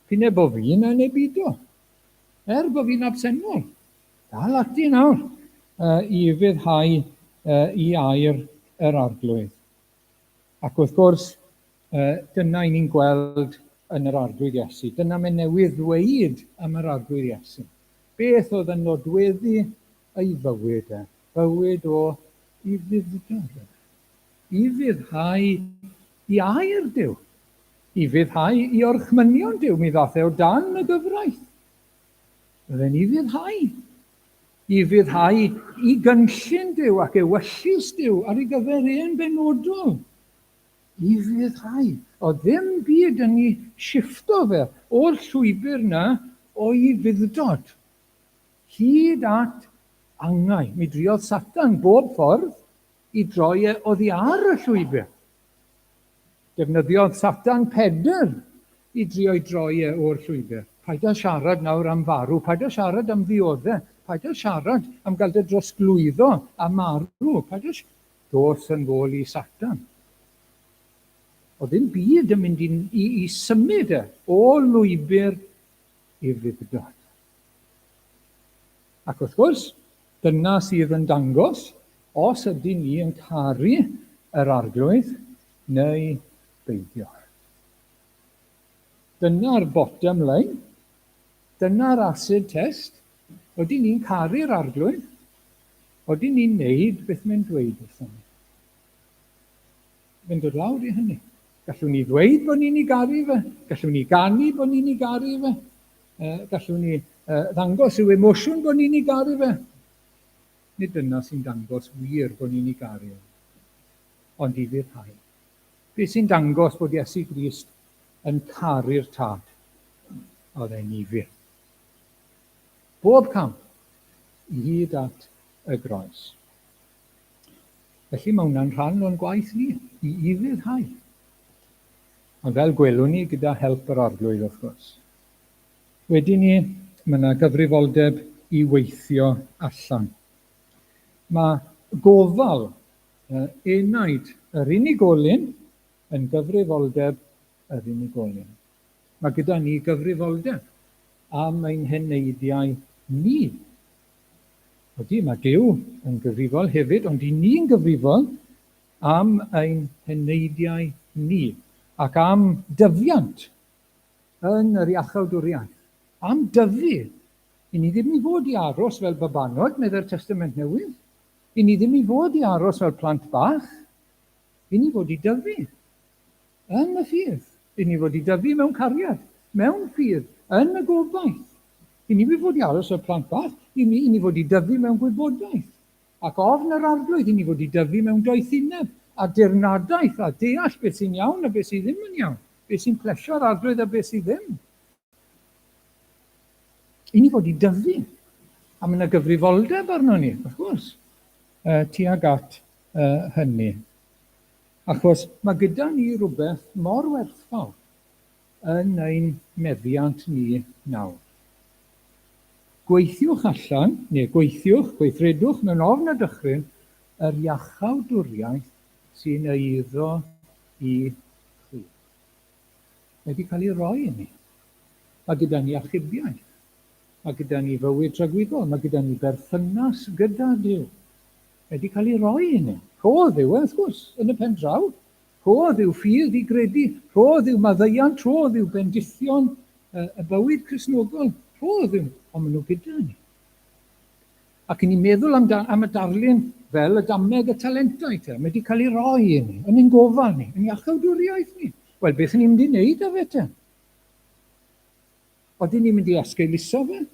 A: P'un bo fi yna neu bido. Er bo fi'n absennol. Dal ati nawr i ufuddhau i air yr Arglwydd. Ac wrth gwrs, dyna i ni'n gweld yn yr Arglwydd Iesu. Dyna mae newydd ddweud am yr Arglwydd Iesu. Beth oedd yn nodweddu ei fywyd e? Bywyd o ufudd-dod. Ufuddhau i air Duw. Ufuddhau i orchmynion Duw. Mi ddath e o dan y gyfraith. Roedd e'n ufuddhau. Ufuddhau i gynllun Duw ac ewyllys Duw ar ei gyfer e'n benodol. Ufuddhau. Oedd ddim byd yn ei shifto fe o'r llwybr 'na o'i ufudd-dod hyd at angau. Mi driodd Satan bob ffordd i droi e oddi ar y llwybr. Defnyddiodd Satan Pedr i drio'i droi e o'r llwybr. Paid â siarad nawr am farw, paid â siarad am ddiodde, paid â siarad am gael dy drosglwyddo a marw, paid â Dos yn ôl i Satan. Oedd ddim byd yn mynd i, i, i symud e o lwybr ufudd-dod. Ac wrth gwrs, dyna sydd yn dangos os ydyn ni yn caru yr Arglwydd neu beidio. Dyna'r bottom line. Dyna'r acid test. Ydyn ni'n caru'r Arglwydd? Odyn ni'n neud beth mae'n dweud wrthon ni? Mae'n dod lawr i hynny. Gallwn ni ddweud bod ni'n ei garu fe, gallwn ni ganu bod ni'n ei garu fe, gallwn ni ddangos yw emosiwn bod ni'n ei garu fe. Nid dyna sy'n dangos wir bod ni'n ei garu e, ond i fuddhau. Beth sy'n dangos bod Iesu Grist yn caru'r Tad? Oedd e'n ufudd. Bob cam, i hyd at y groes. Felly mae hwnna'n rhan o'n gwaith ni, i ufuddhau. Ond fel gwelwn ni gyda help yr Arglwydd wrth gwrs. Wedyn ni, mae yna gyfrifoldeb i weithio allan. Mae gofal enaid yr unigolyn yn gyfrifoldeb yr unigolyn. Mae gyda ni gyfrifoldeb am ein heneidiau ni. Ydy, mae Duw yn gyfrifol hefyd, ond i ni'n gyfrifol am ein heneidiau ni ac am dyfiant yn yr iachawdwriaeth. Am dyfu. I ni ddim i fod i aros fel babanod, meddai'r Testament Newydd. I ni ddim i fod i aros fel plant bach. I ni fod i dyfu. Yn y ffydd. I ni fod i dyfu mewn cariad, mewn ffydd, yn y gobaith. I ni fod i aros fel plant bach, i ni, i ni fod i dyfu mewn gwybodaeth. Ac ofn yr Arglwydd, i ni fod i dyfu mewn doethineb a dirnadaeth a deall beth sy'n iawn a beth sydd ddim yn iawn, beth sy'n plesio'r Arglwydd a beth sydd ddim. I ni fod i dyfu. A mae yna gyfrifoldeb arno ni, wrth gwrs, tuag at hynny. Achos mae gyda ni rhywbeth mor werthfawr yn ein meddiant ni nawr. Gweithiwch allan, neu gweithiwch, gweithredwch mewn ofn a dychryn, yr iachawdwriaeth sy'n eiddo i chwi. Mae wedi cael ei roi i ni. Mae gyda ni achubiaeth. Mae gyda ni fywyd tragwyddol. Mae gyda ni berthynas gyda Duw. Mae wedi cael ei roi i ni. Rhodd yw e, wrth gwrs, yn y pen draw. Rhodd yw ffydd i gredu, rhodd yw maddeuant, rhodd yw bendithion y bywyd Cristnogol, rhodd yw, ond maen nhw gyda ni. Ac i ni'n meddwl am, am y darlun fel y dameg y talentau te, mae wedi cael ei roi i ni, yn ein gofal ni, yn iachawdwriaeth ni. Wel, beth ni'n mynd i wneud â fe te? Odyn ni'n mynd i esgeuluso fe?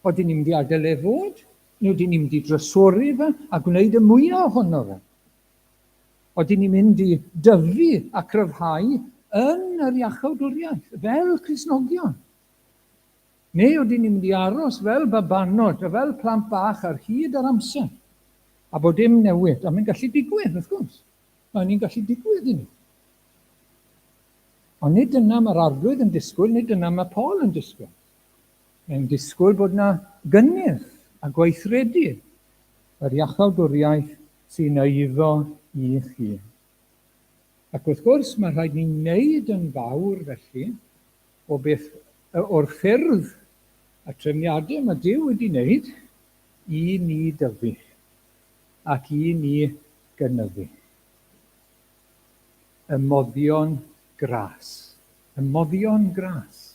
A: Odyn ni'n mynd i adael e fod? Neu odyn ni'n mynd i drysori fe a gwneud y mwyaf ohono fe? Odyn ni'n mynd i dyfu a cryfhau yn yr iachawdwriaeth, fel Cristnogion? Neu odyn ni'n mynd i aros fel babanod a fel plant bach ar hyd yr amser, a bod dim newid? A mae'n gallu digwydd, wrth gwrs. Mae hynny'n gallu digwydd i ni. Ond nid dyna mae'r Arglwydd yn disgwyl, nid dyna mae Paul yn disgwyl. Mae'n disgwyl bod yna gynnydd a gweithredu yr iachawdwriaeth sy'n eiddo i chi. Ac wrth gwrs, mae rhaid ni wneud yn fawr felly o beth, o'r ffyrdd a trefniadau mae Duw wedi wneud i ni dyfu ac i ni gynyddu. Y moddion gras. Y moddion gras.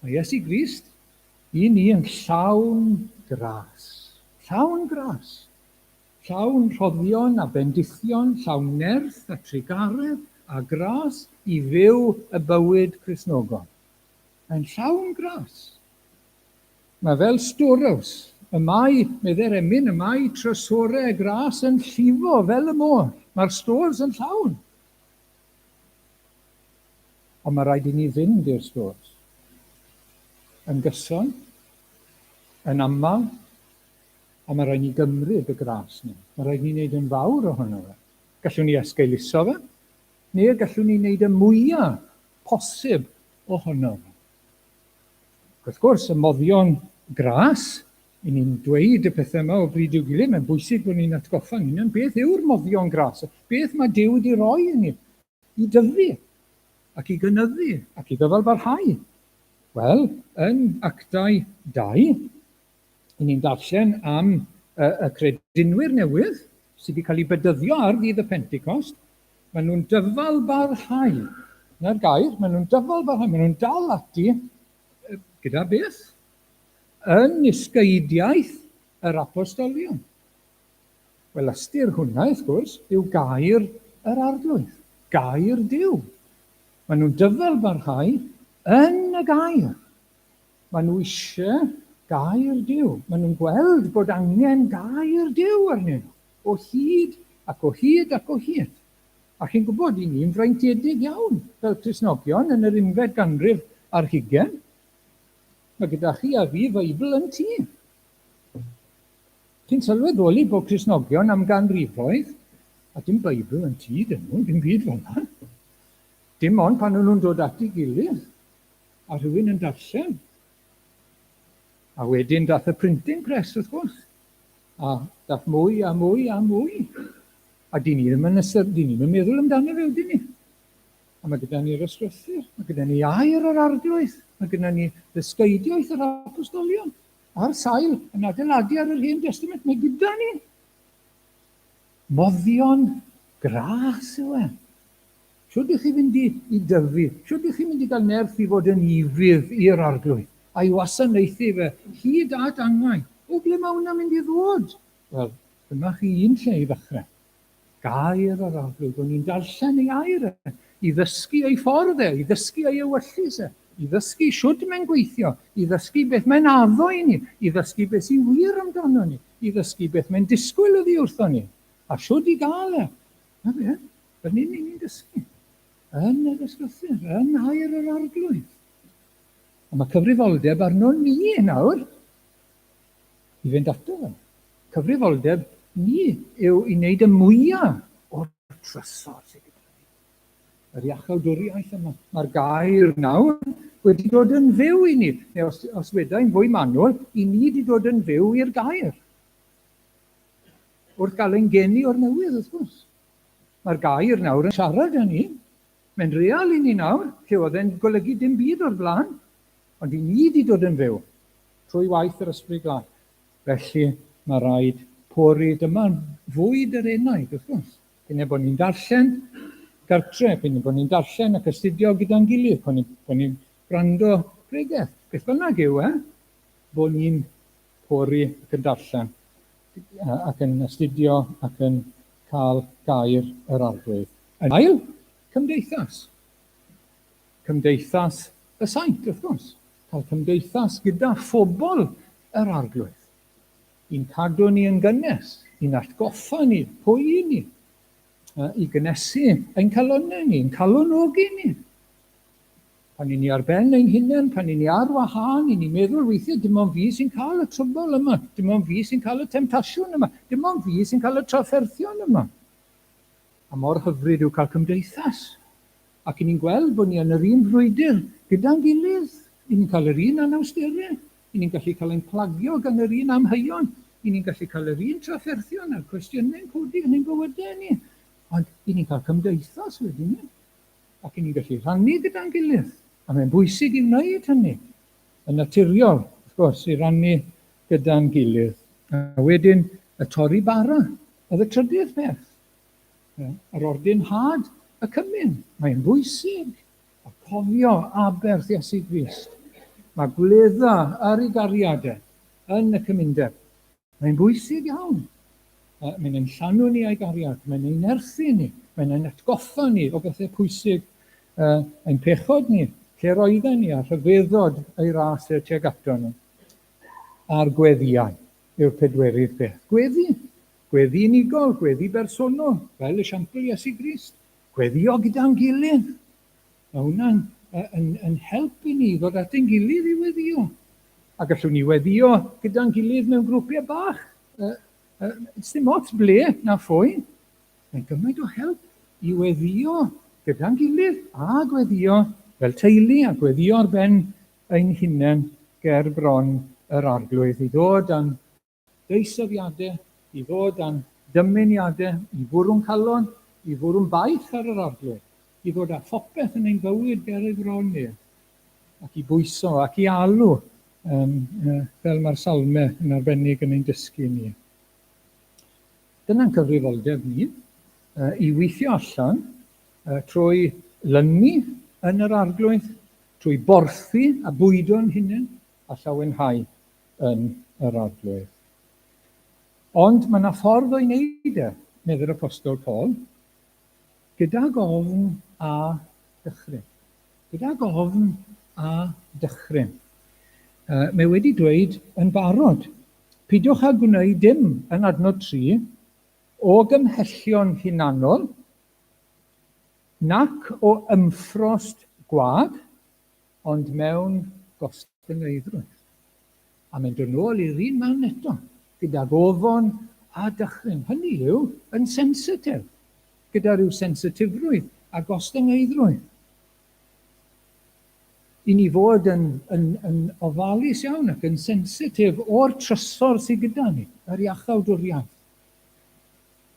A: Mae Iesu Grist i ni yn llawn gras. Llawn gras. Llawn rhoddion a bendithion, llawn nerth a trugaredd a gras i fyw y bywyd Cristnogol. Mae'n llawn gras. Mae fel storehouse. Y mae, meddai'r emyn, y mae trysorau y gras yn llifo fel y môr. Mae'r stores yn llawn. Ond mae rhaid i ni fynd i'r stores. Yn gyson, yn aml, a mae rhaid ni gymryd y gras ni. Mae rhaid ni wneud yn fawr ohono fe. Gallwn ni esgeuluso fe, neu gallwn ni wneud y mwyaf posib ohono fe. Wrth gwrs, y moddion gras, i ni'n dweud y pethau yma o bryd i'w gilydd, mae'n bwysig bod ni'n atgoffa'n hunain beth yw'r moddion gras, beth mae Duw wedi roi i ni i dyfu ac i gynyddu ac i ddyfalbarhau. Wel, yn Actau 2, i ni'n darllen am y, y credinwyr newydd sydd wedi cael eu bedyddio ar ddydd y Pentecost, maen nhw'n dyfalbarhau. Na'r gair, maen nhw'n dyfalbarhau, maen nhw'n dal ati gyda beth? Yn nisgeidiaeth yr apostolion. Wel, ystyr hwnna, wrth gwrs, yw gair yr Arglwydd, gair Duw. Maen nhw'n dyfalbarhau yn y gair. Maen nhw eisiau gair Duw. Maen nhw'n gweld bod angen gair Duw arnyn nhw, o hyd ac o hyd ac o hyd. A chi'n gwybod, i ni'n freintiedig iawn fel Cristnogion yn yr unfed ganrif ar hugain. Mae gyda chi a fi Feibl yn tŷ. Chi'n sylweddoli bod Cristnogion am ganrifoedd, a dim Beibl yn tŷ dyn nhw, dim byd fel yna. Dim ond pan nhw'n dod at ei gilydd, a rhywun yn darllen. A wedyn dath y printing press, wrth gwrs, a dath mwy a mwy a mwy. A dyn ni ddim yn ystyr, dyn ni ddim yn meddwl amdano fe, ydyn ni? A mae gyda ni'r ysgrythur, mae gyda ni air yr Arglwydd, mae gyda ni ddysgeidiaeth yr apostolion, a'r sail yn adeiladu ar yr Hen Destament, mae gyda ni. Moddion gras yw e. Shwd ych chi'n mynd i, i dyfu? Shwd ych chi'n mynd i gael nerth i fod yn ufudd i'r Arglwydd, a'i wasanaethu fe hyd at angau? O ble mae hwnna'n mynd i ddod? Wel, dyma chi un lle i ddechrau. Gair yr Arglwydd, o'n i'n darllen ei air e, i ddysgu ei ffordd e, i ddysgu ei ewyllys e. I ddysgu shwd mae'n gweithio, i ddysgu beth mae'n addo i ni, i ddysgu beth sy'n wir amdano ni, i ddysgu beth mae'n disgwyl oddi wrtho ni, a shwd i gael e. Na fe, fan hyn ni'n dysgu. Yn yr ysgrythur, yn air yr Arglwydd. A mae cyfrifoldeb arno ni nawr i fynd ato fe. Cyfrifoldeb ni yw i wneud y mwyaf o'r trysor sydd gyda ni. Yr iachawdwriaeth yma. Mae'r gair nawr wedi dod yn fyw i ni. Neu os, os wedai'n fwy manwl, i ni wedi dod yn fyw i'r gair. Wrth gael ein geni o'r newydd, wrth gwrs. Mae'r gair nawr yn siarad â ni. Mae'n real i ni nawr, lle oedd e'n golygu dim byd o'r blaen. Ond i ni wedi dod yn fyw trwy waith yr Ysbryd Glân. Felly, mae rhaid pori. Dyma fwyd yr enaid, wrth gwrs. P'un ai bod ni'n darllen gartre, p'un ai bod ni'n darllen ac astudio gyda'n gilydd, p'un ai bod ni'n gwrando pregeth, beth bynnag yw e, bod ni'n pori ac yn darllen ac yn astudio ac yn cael gair yr Arglwydd. Yn ail, cymdeithas. Cymdeithas y saint, wrth gwrs. Cael cymdeithas gyda phobl yr Arglwydd. I'n cadw ni yn gynnes, i'n atgoffa ni pwy i ni, i gynnesu ein calonnau ni, i'n calonogi ni. Pan i ni ar ben ein hunain, pan i ni ar wahân, i ni'n meddwl weithiau, dim ond fi sy'n cael y trwbl yma, dim ond fi sy'n cael y temtasiwn yma, dim ond fi sy'n cael y trafferthion yma. A mor hyfryd yw cael cymdeithas. Ac i ni'n gweld bod ni yn yr un frwydr gyda'n gilydd, i ni'n cael yr un anawsterau, i ni'n gallu cael ein plagio gan yr un amheuon, i ni'n gallu cael yr un trafferthion a'r cwestiynau'n codi yn ein bywydau ni. Ond i ni'n cael cymdeithas wedyn ni. Ac i ni'n gallu rhannu gyda'n gilydd. A mae'n bwysig i wneud hynny. Yn naturiol, wrth gwrs, i rannu gyda'n gilydd. A wedyn, y torri bara oedd y trydydd peth. Yr ordinhad y cymun. Mae'n bwysig. A cofio aberth Iesu Grist. Mae gwledda ar ei gariad e yn y cymundeb. Mae'n bwysig iawn. Mae'n ein llanw ni a'i gariad, mae'n ein nerthu ni, mae'n ein atgoffa ni o bethau pwysig, ein pechod ni, lle roedden ni, a rhyfeddod ei ras e tuag ato ni. A'r gweddïau yw'r pedwerydd peth. Gweddi. Gweddi unigol, gweddi bersonol, fel esiampl Iesu Grist. Gweddio gyda'n gilydd. Mae hwnna'n yn, yn help i ni ddod at ein gilydd i weddio. A gallwn ni weddio gyda'n gilydd mewn grwpiau bach. Dim ots ble na phwy. Mae'n gymaint o help i weddio gyda'n gilydd a gweddio fel teulu a gweddio ar ben ein hunain ger bron yr Arglwydd i ddod â'n deisyfiadau, i ddod â'n dymuniadau, i fwrw'n calon, i fwrw'n baich ar yr Arglwydd, i ddod â phopeth yn ein bywyd ger ei fron ef, ac i bwyso ac i alw, um, fel mae'r salmau yn arbennig yn ein dysgu ni. Dyna'n cyfrifoldeb ni, i weithio allan trwy lynu yn yr Arglwydd, trwy borthi a bwydo'n hunain a llawenhau yn yr Arglwydd. Ond mae yna ffordd o'i wneud e, meddai'r Apostol Paul, gydag ofn a dychryn. Gydag ofn a dychryn. Mae wedi dweud yn barod, peidiwch â gwneud dim yn adnod 3 o gymhellion hunanol nac o ymffrost gwag, ond mewn gostyngeiddrwydd. A mae'n dod nôl i'r un man eto, gydag ofon a dychryn. Hynny yw, yn sensitif, gyda rhyw sensitifrwydd a gostyngeiddrwydd. I ni fod yn, yn, yn ofalus iawn ac yn sensitif o'r trysor sydd gyda ni, yr iachawdwriaeth.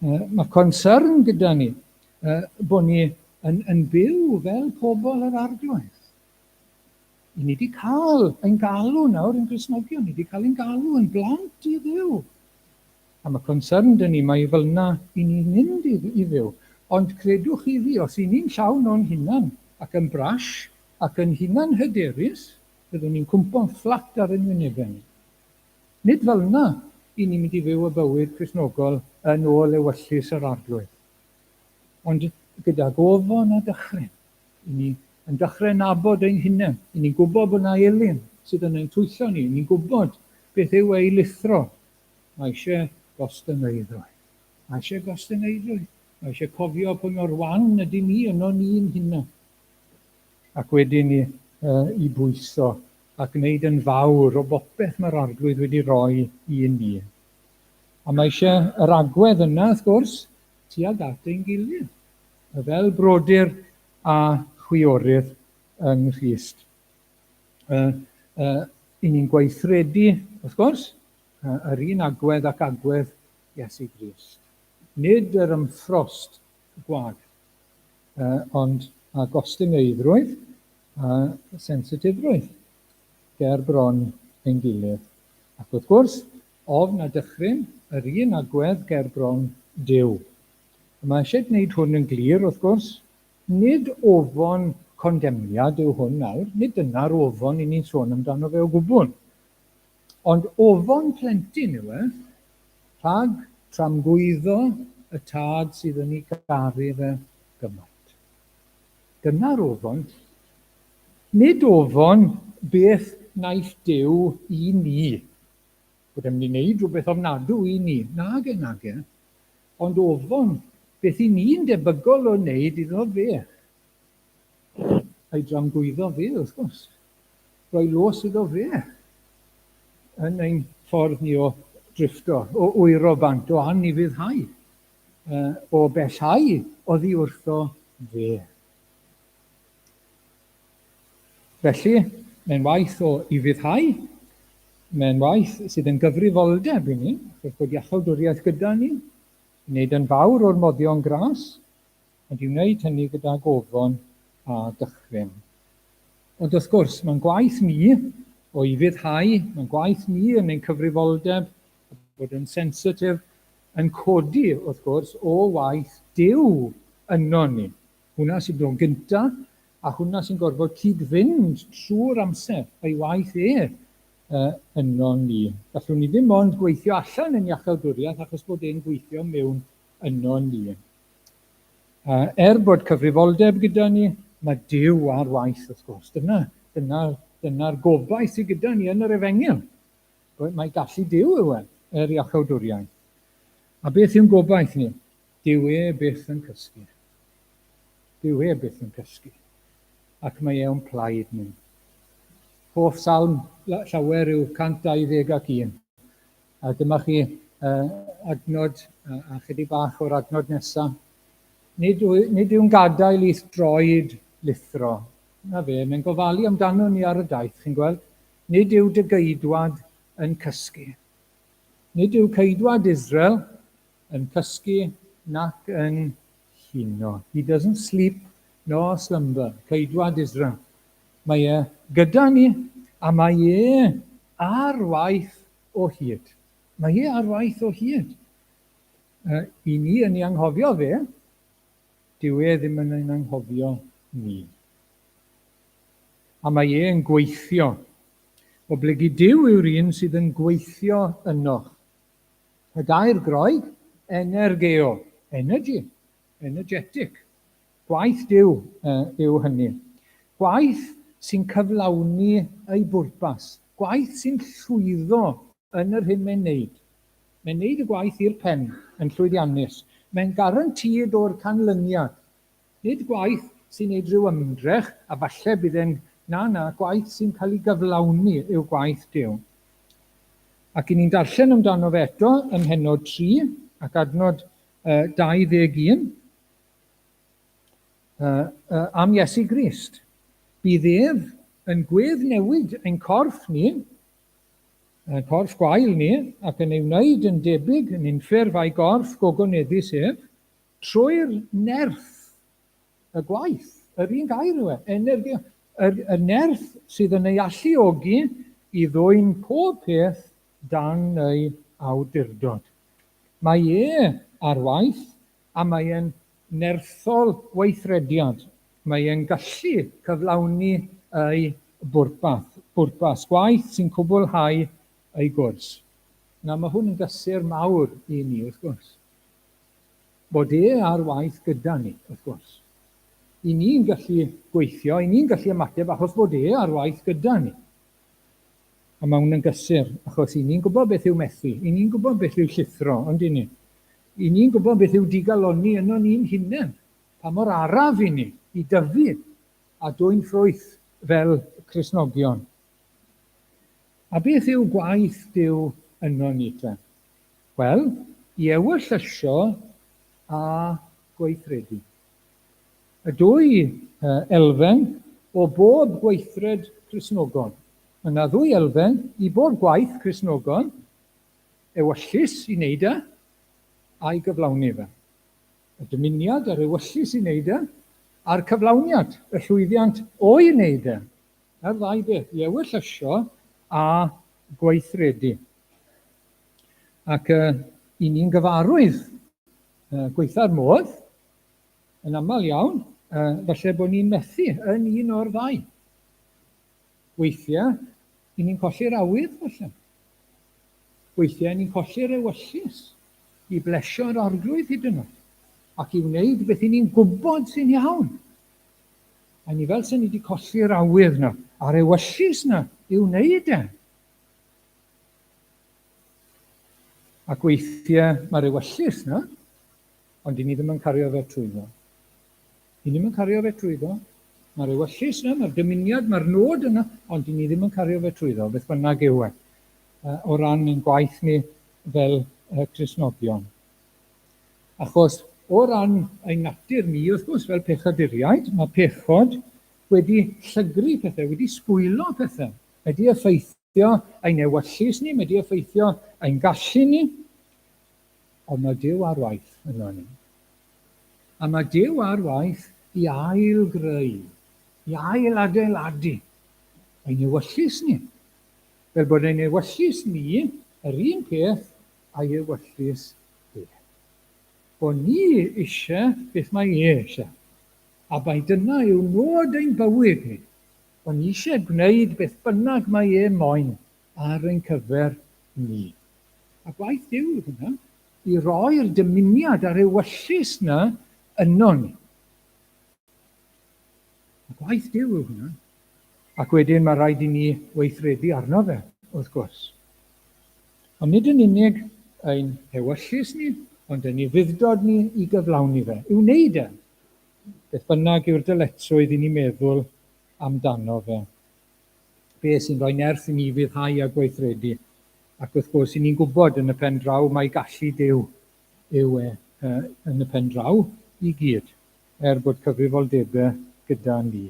A: Mae concern gyda ni bod ni yn, yn byw fel pobl yr Arglwydd. I ni wedi cael ein galw nawr yn Gristnogion, ni wedi cael ein galw yn blant i Dduw. A mae concern dyn ni mai fel yna i ni'n mynd i, i fyw. Ond credwch chi fi, os i ni'n llawn o'n hunan ac yn brash ac yn hunan hyderus, byddwn ni'n cwmpo'n fflat ar ein wynebau ni. Nid fel yna i ni'n mynd i fyw y bywyd Cristnogol yn ôl ewyllys yr Arglwydd. Ond gyda gofon a dychryn, i ni. Yn dechrau nabod ein hunain. I ni'n gwybod bod yna elyn sydd yn ein twyllo ni. Ni'n gwybod beth yw ei lithro. Mae eisiau gostyngeiddrwydd. Mae eisiau gostyngeiddrwydd. Mae eisiau cofio pwy mor wan ydy ni yno ni'n hunain. Ac wedyn i, uh, i bwyso a gwneud yn fawr o bopeth mae'r Arglwydd wedi rhoi i ni. A mae eisiau yr agwedd yna, wrth gwrs, tuag at ein gilydd, fel brodyr a chwiorydd yng Nghrist. Uh, uh, I ni'n gweithredu, wrth gwrs, yr un agwedd ac agwedd Iesu Grist. Nid yr ymffrost gwag, ond â gostyngeiddrwydd a sensitifrwydd ger bron ein gilydd. Ac wrth gwrs, ofn a dychryn, yr un agwedd ger bron Duw. Y mae eisiau gwneud hwn yn glir, wrth gwrs, nid ofon condemniad yw hwn nawr, nid dyna'r ofon i ni'n sôn amdano fe o gwbl. Ond ofon plentyn yw e, rhag tramgwyddo y tad sydd yn ei garu fe gymaint. Dyna'r ofon. Nid ofon beth wnaeth Duw i ni, bod e'n mynd i wneud rhywbeth ofnadw i ni. Nage, nage. Ond ofon beth i ni'n debygol o wneud iddo fe. A'i dramgwyddo fe, wrth gwrs. Rhoi los iddo fe yn ein ffordd ni o drifto, o wyro bant, o anufuddhau, o bellhau oddi wrtho fe. Felly, mae'n waith o ufuddhau, mae'n waith sydd yn gyfrifoldeb i ni, achos bod iachawdwriaeth gyda ni, i wneud yn fawr o'r moddion gras, ond i wneud hynny gyda gofon a dychryn. Ond wrth gwrs, mae'n gwaith ni o ufuddhau, mae'n gwaith ni yn ein cyfrifoldeb, bod yn sensitif, yn codi, wrth gwrs, o waith Duw yno ni. Hwnna sy'n dod gynta, a hwnna sy'n gorfod cyd-fynd trwy'r amser, ei waith e yno ni. Gallwn ni ddim ond gweithio allan yn iachawdwriaeth achos bod e'n gweithio mewn yno ni. Er bod cyfrifoldeb gyda ni, mae Duw ar waith, wrth gwrs. Dyna, dyna, dyna'r gobaith sydd gyda ni yn yr Efengyl. Mae gallu Duw yw e, er iachawdwriaeth. A beth yw'n gobaith ni? Dyw e byth yn cysgu. Dyw e byth yn cysgu. Ac mae e o'n plaid ni. Hoff salm llawer yw 121. A dyma chi adnod, a chydig bach o'r adnod nesaf. Nid, nid yw'n gadael i'th droed lithro. Na fe, mae'n gofalu amdano ni ar y daith, chi'n gweld. Nid yw dy geidwad yn cysgu. Nid yw ceidwad Israel yn cysgu nac yn huno. He doesn't sleep nor slumber. Ceidwad Israel. Mae e gyda ni a mae e ar waith o hyd. Mae e ar waith o hyd. I ni yn ei anghofio fe, dyw e ddim yn ein anghofio ni. A mae e yn gweithio. Oblegid Duw yw'r un sydd yn gweithio ynoch. Y gair Groeg, energeo, energy, energetic. Gwaith Duw yw hynny. Gwaith sy'n cyflawni ei bwrpas. Gwaith sy'n llwyddo yn yr hyn mae'n wneud. Mae'n wneud y gwaith i'r pen yn llwyddiannus. Mae'n garantîd o'r canlyniad. Nid gwaith sy'n wneud rhyw ymdrech a falle bydd e'n... Na, na, gwaith sy'n cael ei gyflawni yw gwaith Duw. Ac i ni'n darllen amdano fe eto ym mhennod 3 ac adnod 21. Am Iesu Grist. Bydd ef yn gweddnewid ein corff ni, ein corff gwael ni, ac yn ei wneud yn debyg yn unffurf a'i gorff gogoneddus ef, trwy'r nerth y gwaith. Yr un gair yw e, energi, yr, y nerth sydd yn ei alluogi i ddwyn pob peth dan ei awdurdod. Mae e ar waith a mae e'n nerthol weithrediad. Mae e'n gallu cyflawni ei bwrpas, bwrpas, gwaith sy'n cwblhau ei gwrs. Nawr, mae hwn yn gysur mawr i ni, wrth gwrs. Bod e ar waith gyda ni, wrth gwrs. I ni'n gallu gweithio, i ni'n gallu ymateb achos bod e ar waith gyda ni. A mae hwn yn gysur, achos i ni'n gwybod beth yw methu, i ni'n gwybod beth yw llithro, ond i ni? I ni'n gwybod beth yw digalonni yno ni'n hunain, pa mor araf i ni i dyfu a dwyn ffrwyth fel Cristnogion. A beth yw gwaith Duw yno ni te? Wel, i ewyllysio a gweithredu. Y dwy elfen o bob gweithred Cristnogol. Mae yna ddwy elfen i bob gwaith Cristnogol, ewyllys i wneud e, a'i gyflawni fe. Y dymuniad a'r ewyllys i wneud e, a'r cyflawniad, y llwyddiant o'i wneud e. Na'r ddau beth, i ewyllysio a gweithredu. Ac i ni'n gyfarwydd gweitha'r modd, yn aml iawn, falle bod ni'n methu yn un o'r ddau. Weithiau, i ni'n colli'r awydd, falle. Weithiau, ni'n colli'r ewyllys i blesio'r arglwydd hyd yn oed, ac i wneud beth i ni'n gwybod sy'n iawn. A ni fel sy'n ni wedi colli'r awydd na, a'r ewyllys na i wneud e. Ac weithiau mae'r ewyllys na, ond i ni ddim yn cario fe trwyddo. I ni ddim yn cario fe trwyddo. Mae'r ewyllys yna, mae'r dymuniad, mae'r nod yna, ond i ni ddim yn cario fe trwyddo, beth bynnag yw e, o ran ein gwaith ni fel Cristnogion. Achos o ran ein natur ni, wrth gwrs, fel pechaduriaid, mae pechod wedi llygru pethau, wedi sbwylo pethau, wedi effeithio ein ewyllys ni, wedi effeithio ein gallu ni, Ond mae Duw ar waith yno ni. A mae Duw ar waith i ail-greu, i ail-adeiladu ein ewyllys ni. Fel bod ein ewyllys ni yr un peth a'i ewyllys e. Bod ni eisiau beth mae e eisiau. A mai dyna yw nod ein bywyd ni. Bod ni eisiau gwneud beth bynnag mae e moyn ar ein cyfer ni. A gwaith Duw yw hwnna, i roi'r dymuniad a'r ewyllys 'na yno ni. A gwaith Duw yw hwnna. Ac wedyn mae rhaid i ni weithredu arno fe, wrth gwrs. Ond nid yn unig ein hewyllys ni, ond ein ufudd-dod ni i gyflawni fe, i'w wneud e. Beth bynnag yw'r dyletswydd i ni meddwl amdano fe. Be sy'n rhoi nerth i ni ufuddhau a gweithredu. Ac wrth gwrs, i ni'n gwybod yn y pen draw mai gallu Duw yw e yn y pen draw i gyd, er bod cyfrifoldebau gyda ni.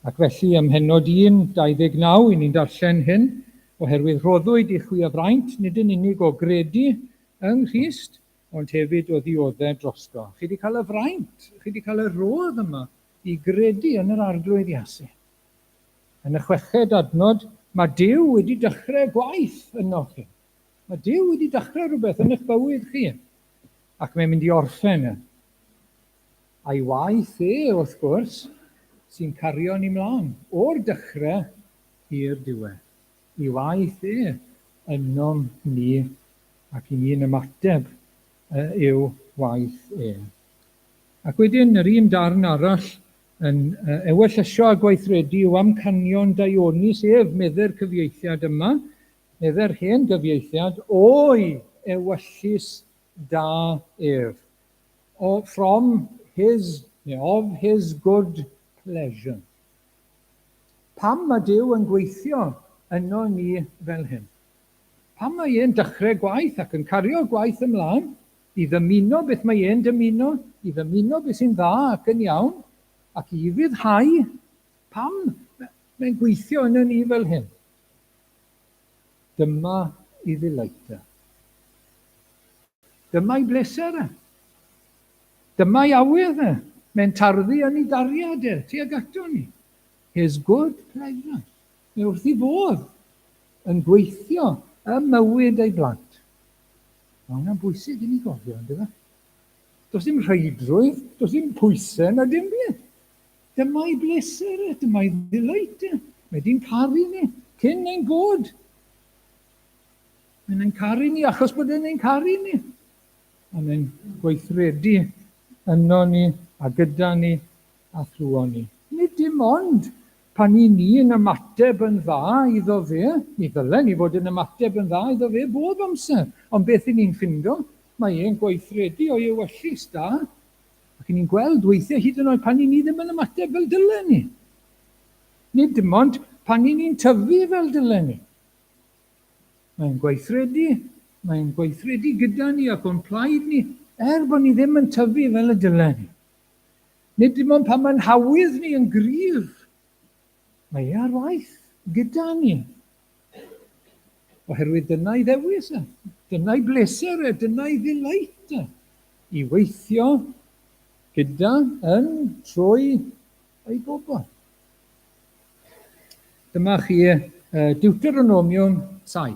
A: Ac felly, ym mhennod 1, 29, i ni'n darllen hyn, oherwydd rhoddwyd i chwi y fraint, nid yn unig o gredu yng Nghrist, ond hefyd o ddioddef drosto. Chi wedi cael y fraint, chi wedi cael y rhodd yma i gredu yn yr Arglwydd Iesu. Yn y chweched adnod, mae Duw wedi dechrau gwaith ynoch chi. Mae Duw wedi dechrau rhywbeth yn eich bywyd chi, ac mae'n mynd i orffen e. A'i waith e, wrth gwrs, sy'n cario ni mlaen, o'r dechrau i'r diwedd. I waith e ynom ni, ac i ni'n ymateb i'w waith e. Ac wedyn, yr un darn arall yn ewyllysio a gweithredu yw amcanion daionus ef, medde'r cyfieithiad yma, medde'r hen gyfieithiad, o'i ewyllys da ef. O, from his, neu of his good pleasure. Pam mae Duw yn gweithio yno ni fel hyn? Pam mae e'n dechrau gwaith ac yn cario gwaith ymlaen? I ddymuno beth mae e'n dymuno, i ddymuno beth sy'n dda ac yn iawn, ac i ufuddhau. Pam mae'n gweithio yno ni fel hyn? Dyma i ddelight e. Dyma i bleser e. Dyma i awydd e. Mae'n tarddu yn ei gariad e, tuag ato ni. His good pleasure. Mae wrth ei fodd yn gweithio ym mywyd ei blant. Mae hwnna'n bwysig i ni gofio, on'd yfe? Does dim rheidrwydd, does dim pwysau na dim byd. Dyma'i bleser e, dyma'i ddelight e. Mae di'n caru ni cyn ein bod. Mae'n ein caru ni achos bod e'n ein caru ni. A mae'n gweithredu yno ni a gyda ni. a thrwon ni. Nid dim ond pan i ni'n ymateb yn dda iddo fe, mi ddylen ni fod yn ymateb yn dda iddo fe bob amser, ond beth i ni'n ffindo? Mae e'n gweithredu o'i ewyllys da, ac i ni'n gweld weithiau hyd yn oed pan i ni ddim yn ymateb fel dylen ni. Nid dim ond pan i ni'n tyfu fel dylen ni. Mae'n gweithredu, mae'n gweithredu gyda ni ac o'n plaid ni, er bod ni ddim yn tyfu fel y dylen ni. Nid dim ond pan mae'n hawydd ni yn gryf, mae e ar waith gyda ni. Oherwydd dyna'i ddewis e, dyna'i bleser e, dyna'i ddelight e, i weithio gyda, yn, trwy ei bobl. Dyma chi Deuteronomium 7.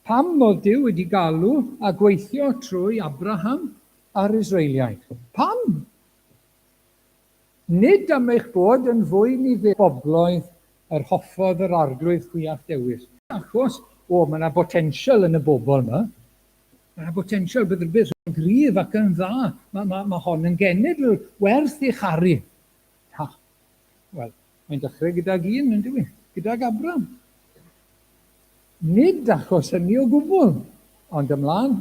A: Pam oedd Duw wedi galw a gweithio trwy Abraham a'r Israeliaid? Pam? Nid am eich bod yn fwy niferus bobloedd yr hoffodd yr Arglwydd chwi a'ch dewis. Achos, o, mae yna botensial yn y bobl yma. Mae yna botensial, bydd rhywbeth yn gryf ac yn dda. Mae, mae, mae hon yn genedl werth ei charu. Ha. Wel, mae'n dechrau gydag un, yn dyw e? Gydag Abram. Nid achos hynny o gwbl, ond ymlaen.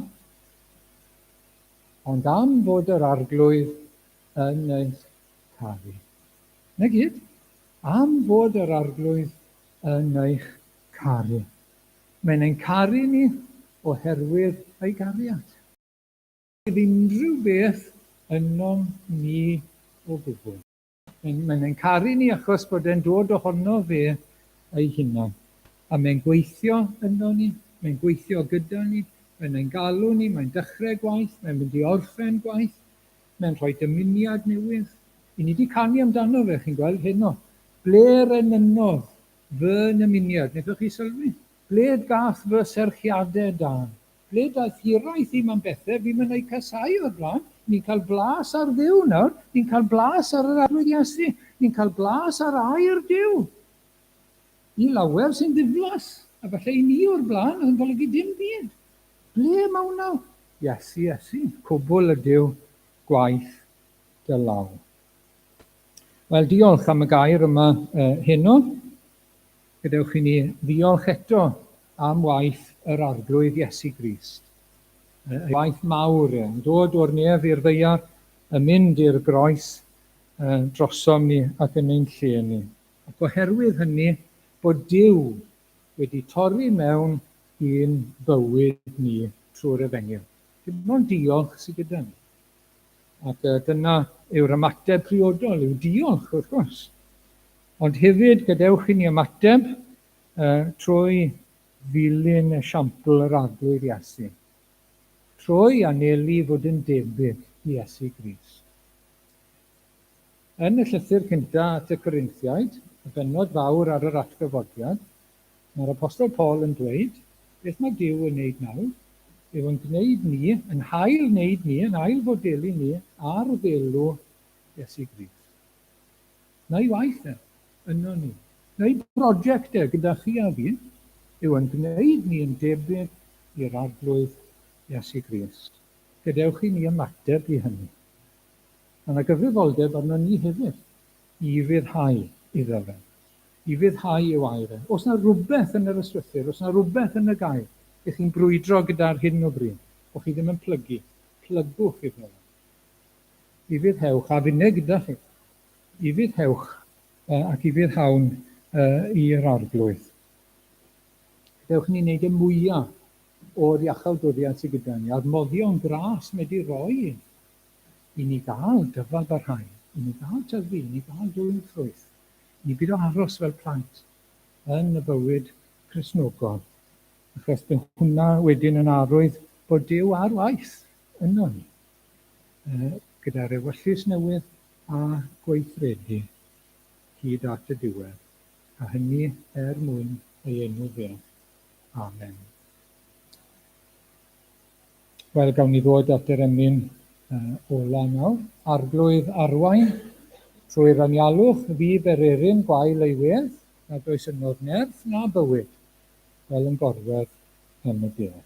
A: Ond am fod yr Arglwydd yn eich caru. Na gyd. Am fod yr Arglwydd yn eich caru. Mae'n ein caru ni oherwydd ei gariad. Bydd unrhyw beth ynom ni o gwbl. Mae'n mae ein caru ni achos bod e'n dod ohono fe ei hunan. A mae'n gweithio yno ni, mae'n gweithio gyda ni, mae'n ein galw ni, mae'n dechrau gwaith, mae'n mynd i orffen gwaith, mae'n rhoi dymuniad newydd. I ni wedi canu amdano fe, chi'n gweld heno. Ble'r enynnodd fy nymuniad? Wnaethoch chi sylwi? Ble gath fy serchiadau dan? Ble daeth hiraeth i'm am bethe fi'm yn eu casáu o'r blaen? Ni'n cael blas ar Dduw nawr, ni'n cael blas ar yr Arglwydd Iesu, ni'n cael blas ar air Duw. I lawer sy'n ddiflas, a falle i ni o'r blaen, oedd yn golygu dim byd. Ble mae hwnna? Iesu, Iesu, cwbl ydyw gwaith dy law. Wel, diolch am y gair yma heno. Gadewch i ni ddiolch eto am waith yr Arglwydd Iesu Grist. Ei waith mawr e, yn dod o'r nef i'r ddaear, yn mynd i'r groes drosom ni ac yn ein lle ni. Ac oherwydd hynny, bod Duw wedi torri mewn i'n bywyd ni trwy'r Efengyl. Dim ond diolch sydd gyda ni. Ac dyna yw'r ymateb priodol, yw diolch, wrth gwrs. Ond hefyd, gadewch i ni ymateb trwy ddilyn esiampl yr Arglwydd Iesu, trwy anelu i fod yn debyg i Iesu Grist. Yn y llythyr cyntaf at y Corinthiaid, y bennod fawr ar yr atgyfodiad, mae'r Apostol Paul yn dweud, beth mae Duw yn wneud nawr, yw yn gwneud ni, yn hail wneud ni, yn ail fodelu ni ar ddelw Iesu Grist. Na'i waith e, yno ni. Na'i broject e gyda chi a fi, yw yn gwneud ni yn debyg i'r Arglwydd Iesu Grist. Gadewch i ni ymateb i hynny. Mae yna gyfrifoldeb arno ni hefyd i ufuddhau iddo fe, i ufuddhau i'w air e. Os yna rhywbeth yn yr yswythyr, os yna rhywbeth yn y gair, ych chi'n brwydro gyda ar hyn o bryd, o'ch chi ddim yn plygu, plygwch iddo fe. Ufuddhewch, a finne gyda chi. Ufuddhewch ac ufuddhawn i'r Arglwydd. Gadewch i ni wneud y mwyaf o'r iachawdwriaeth sydd gyda ni, a'r moddion gras mae wedi roi i ni, i ni gael dyfal barhau, i ni gael tyfu, i ni gael dwyn ffrwyth, i ni beidio aros fel plant yn y bywyd Cristnogol, achos bydd hwnna wedyn yn arwydd bod Duw ar waith yno ni, gyda'r ewyllys newydd a gweithredu hyd at y diwedd, a hynny er mwyn ei enw fe. Amen. Wel, gawn ni ddod at yr emyn ola nawr. Arglwydd arwain trwy'r anialwch fi bererin gwael ei wedd, nad oes ynodd nerth na bywyd, fel yn gorwedd yn y bedd.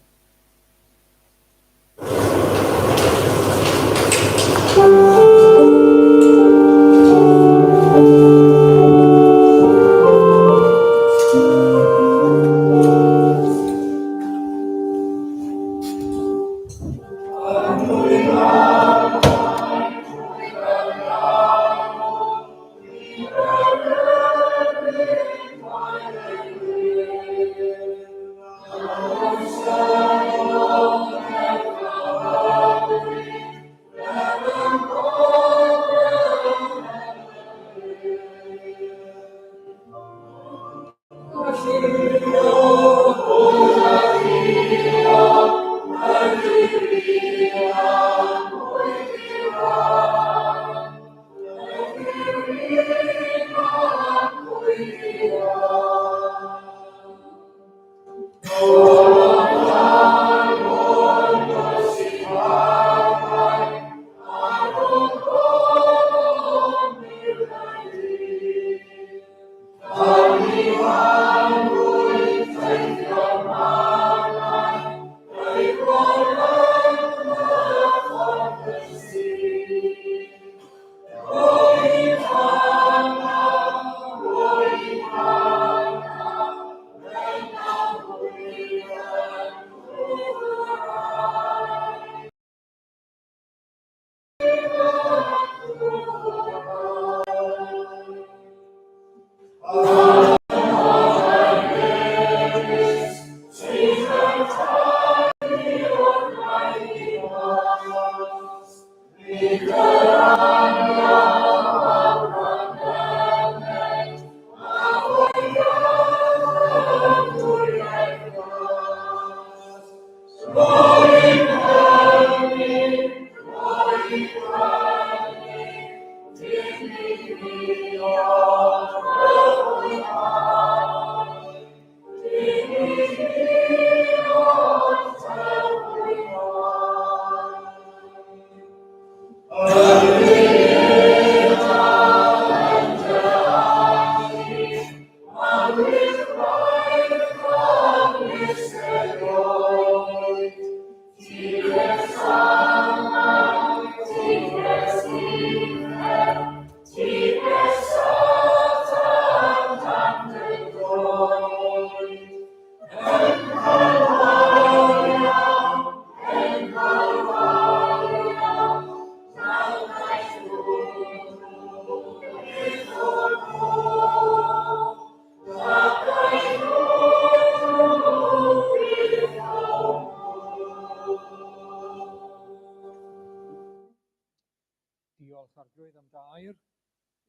A: Diolch Arglwydd am dy air.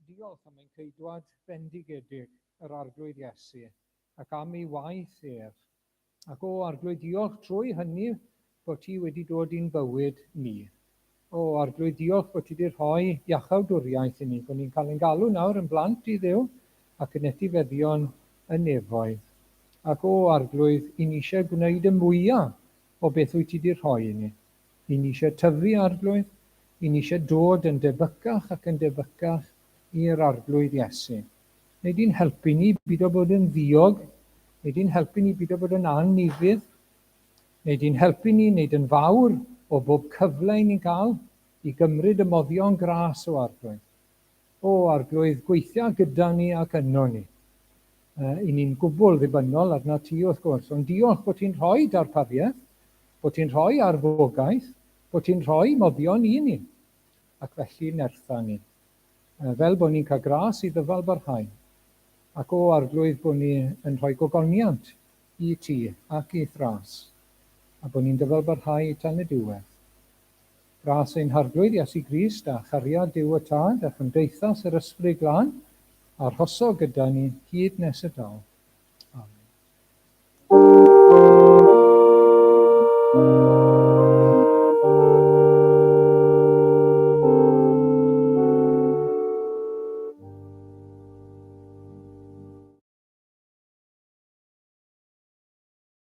A: Diolch am ein ceidwad bendigedig, yr Arglwydd Iesu, ac am ei waith ef. Ac o Arglwydd, diolch trwy hynny bod ti wedi dod i'n bywyd ni. O Arglwydd, diolch bod ti wedi rhoi iachawdwriaeth i ni, bod ni'n cael ein galw nawr yn blant i Dduw ac yn etifeddion y nefoedd. Ac o Arglwydd, i ni eisiau gwneud y mwyaf o beth wyt ti wedi rhoi i ni. I ni eisiau tyfu, Arglwydd. I ni eisiau dod yn debycach ac yn debycach i'r Arglwydd Iesu. Wnei di'n helpu ni bido bod yn ddiog? Wnei di'n helpu ni bido bod yn anufudd? Wnei di'n helpu ni wneud yn fawr o bob cyfle i ni'n cael i gymryd y moddion gras o Arglwydd? O, Arglwydd, gweithia gyda ni ac yno ni. I ni'n gwbl ddibynnol arnat ti, wrth gwrs, ond diolch bod ti'n rhoi darpariaeth, bod ti'n rhoi arfogaeth, bod ti'n rhoi moddion i ni, ac felly nertha ni. Fel bod ni'n cael gras i ddyfal barhau, ac o, Arglwydd, bod ni yn rhoi gogoniant i ti ac i'th ras, a bod ni'n dyfal barhau tan y diwedd. Gras ein Harglwydd Iesu Grist a chariad Duw y Tad a chymdeithas yr Ysbryd Glân, arhoso gyda ni hyd nes y daw.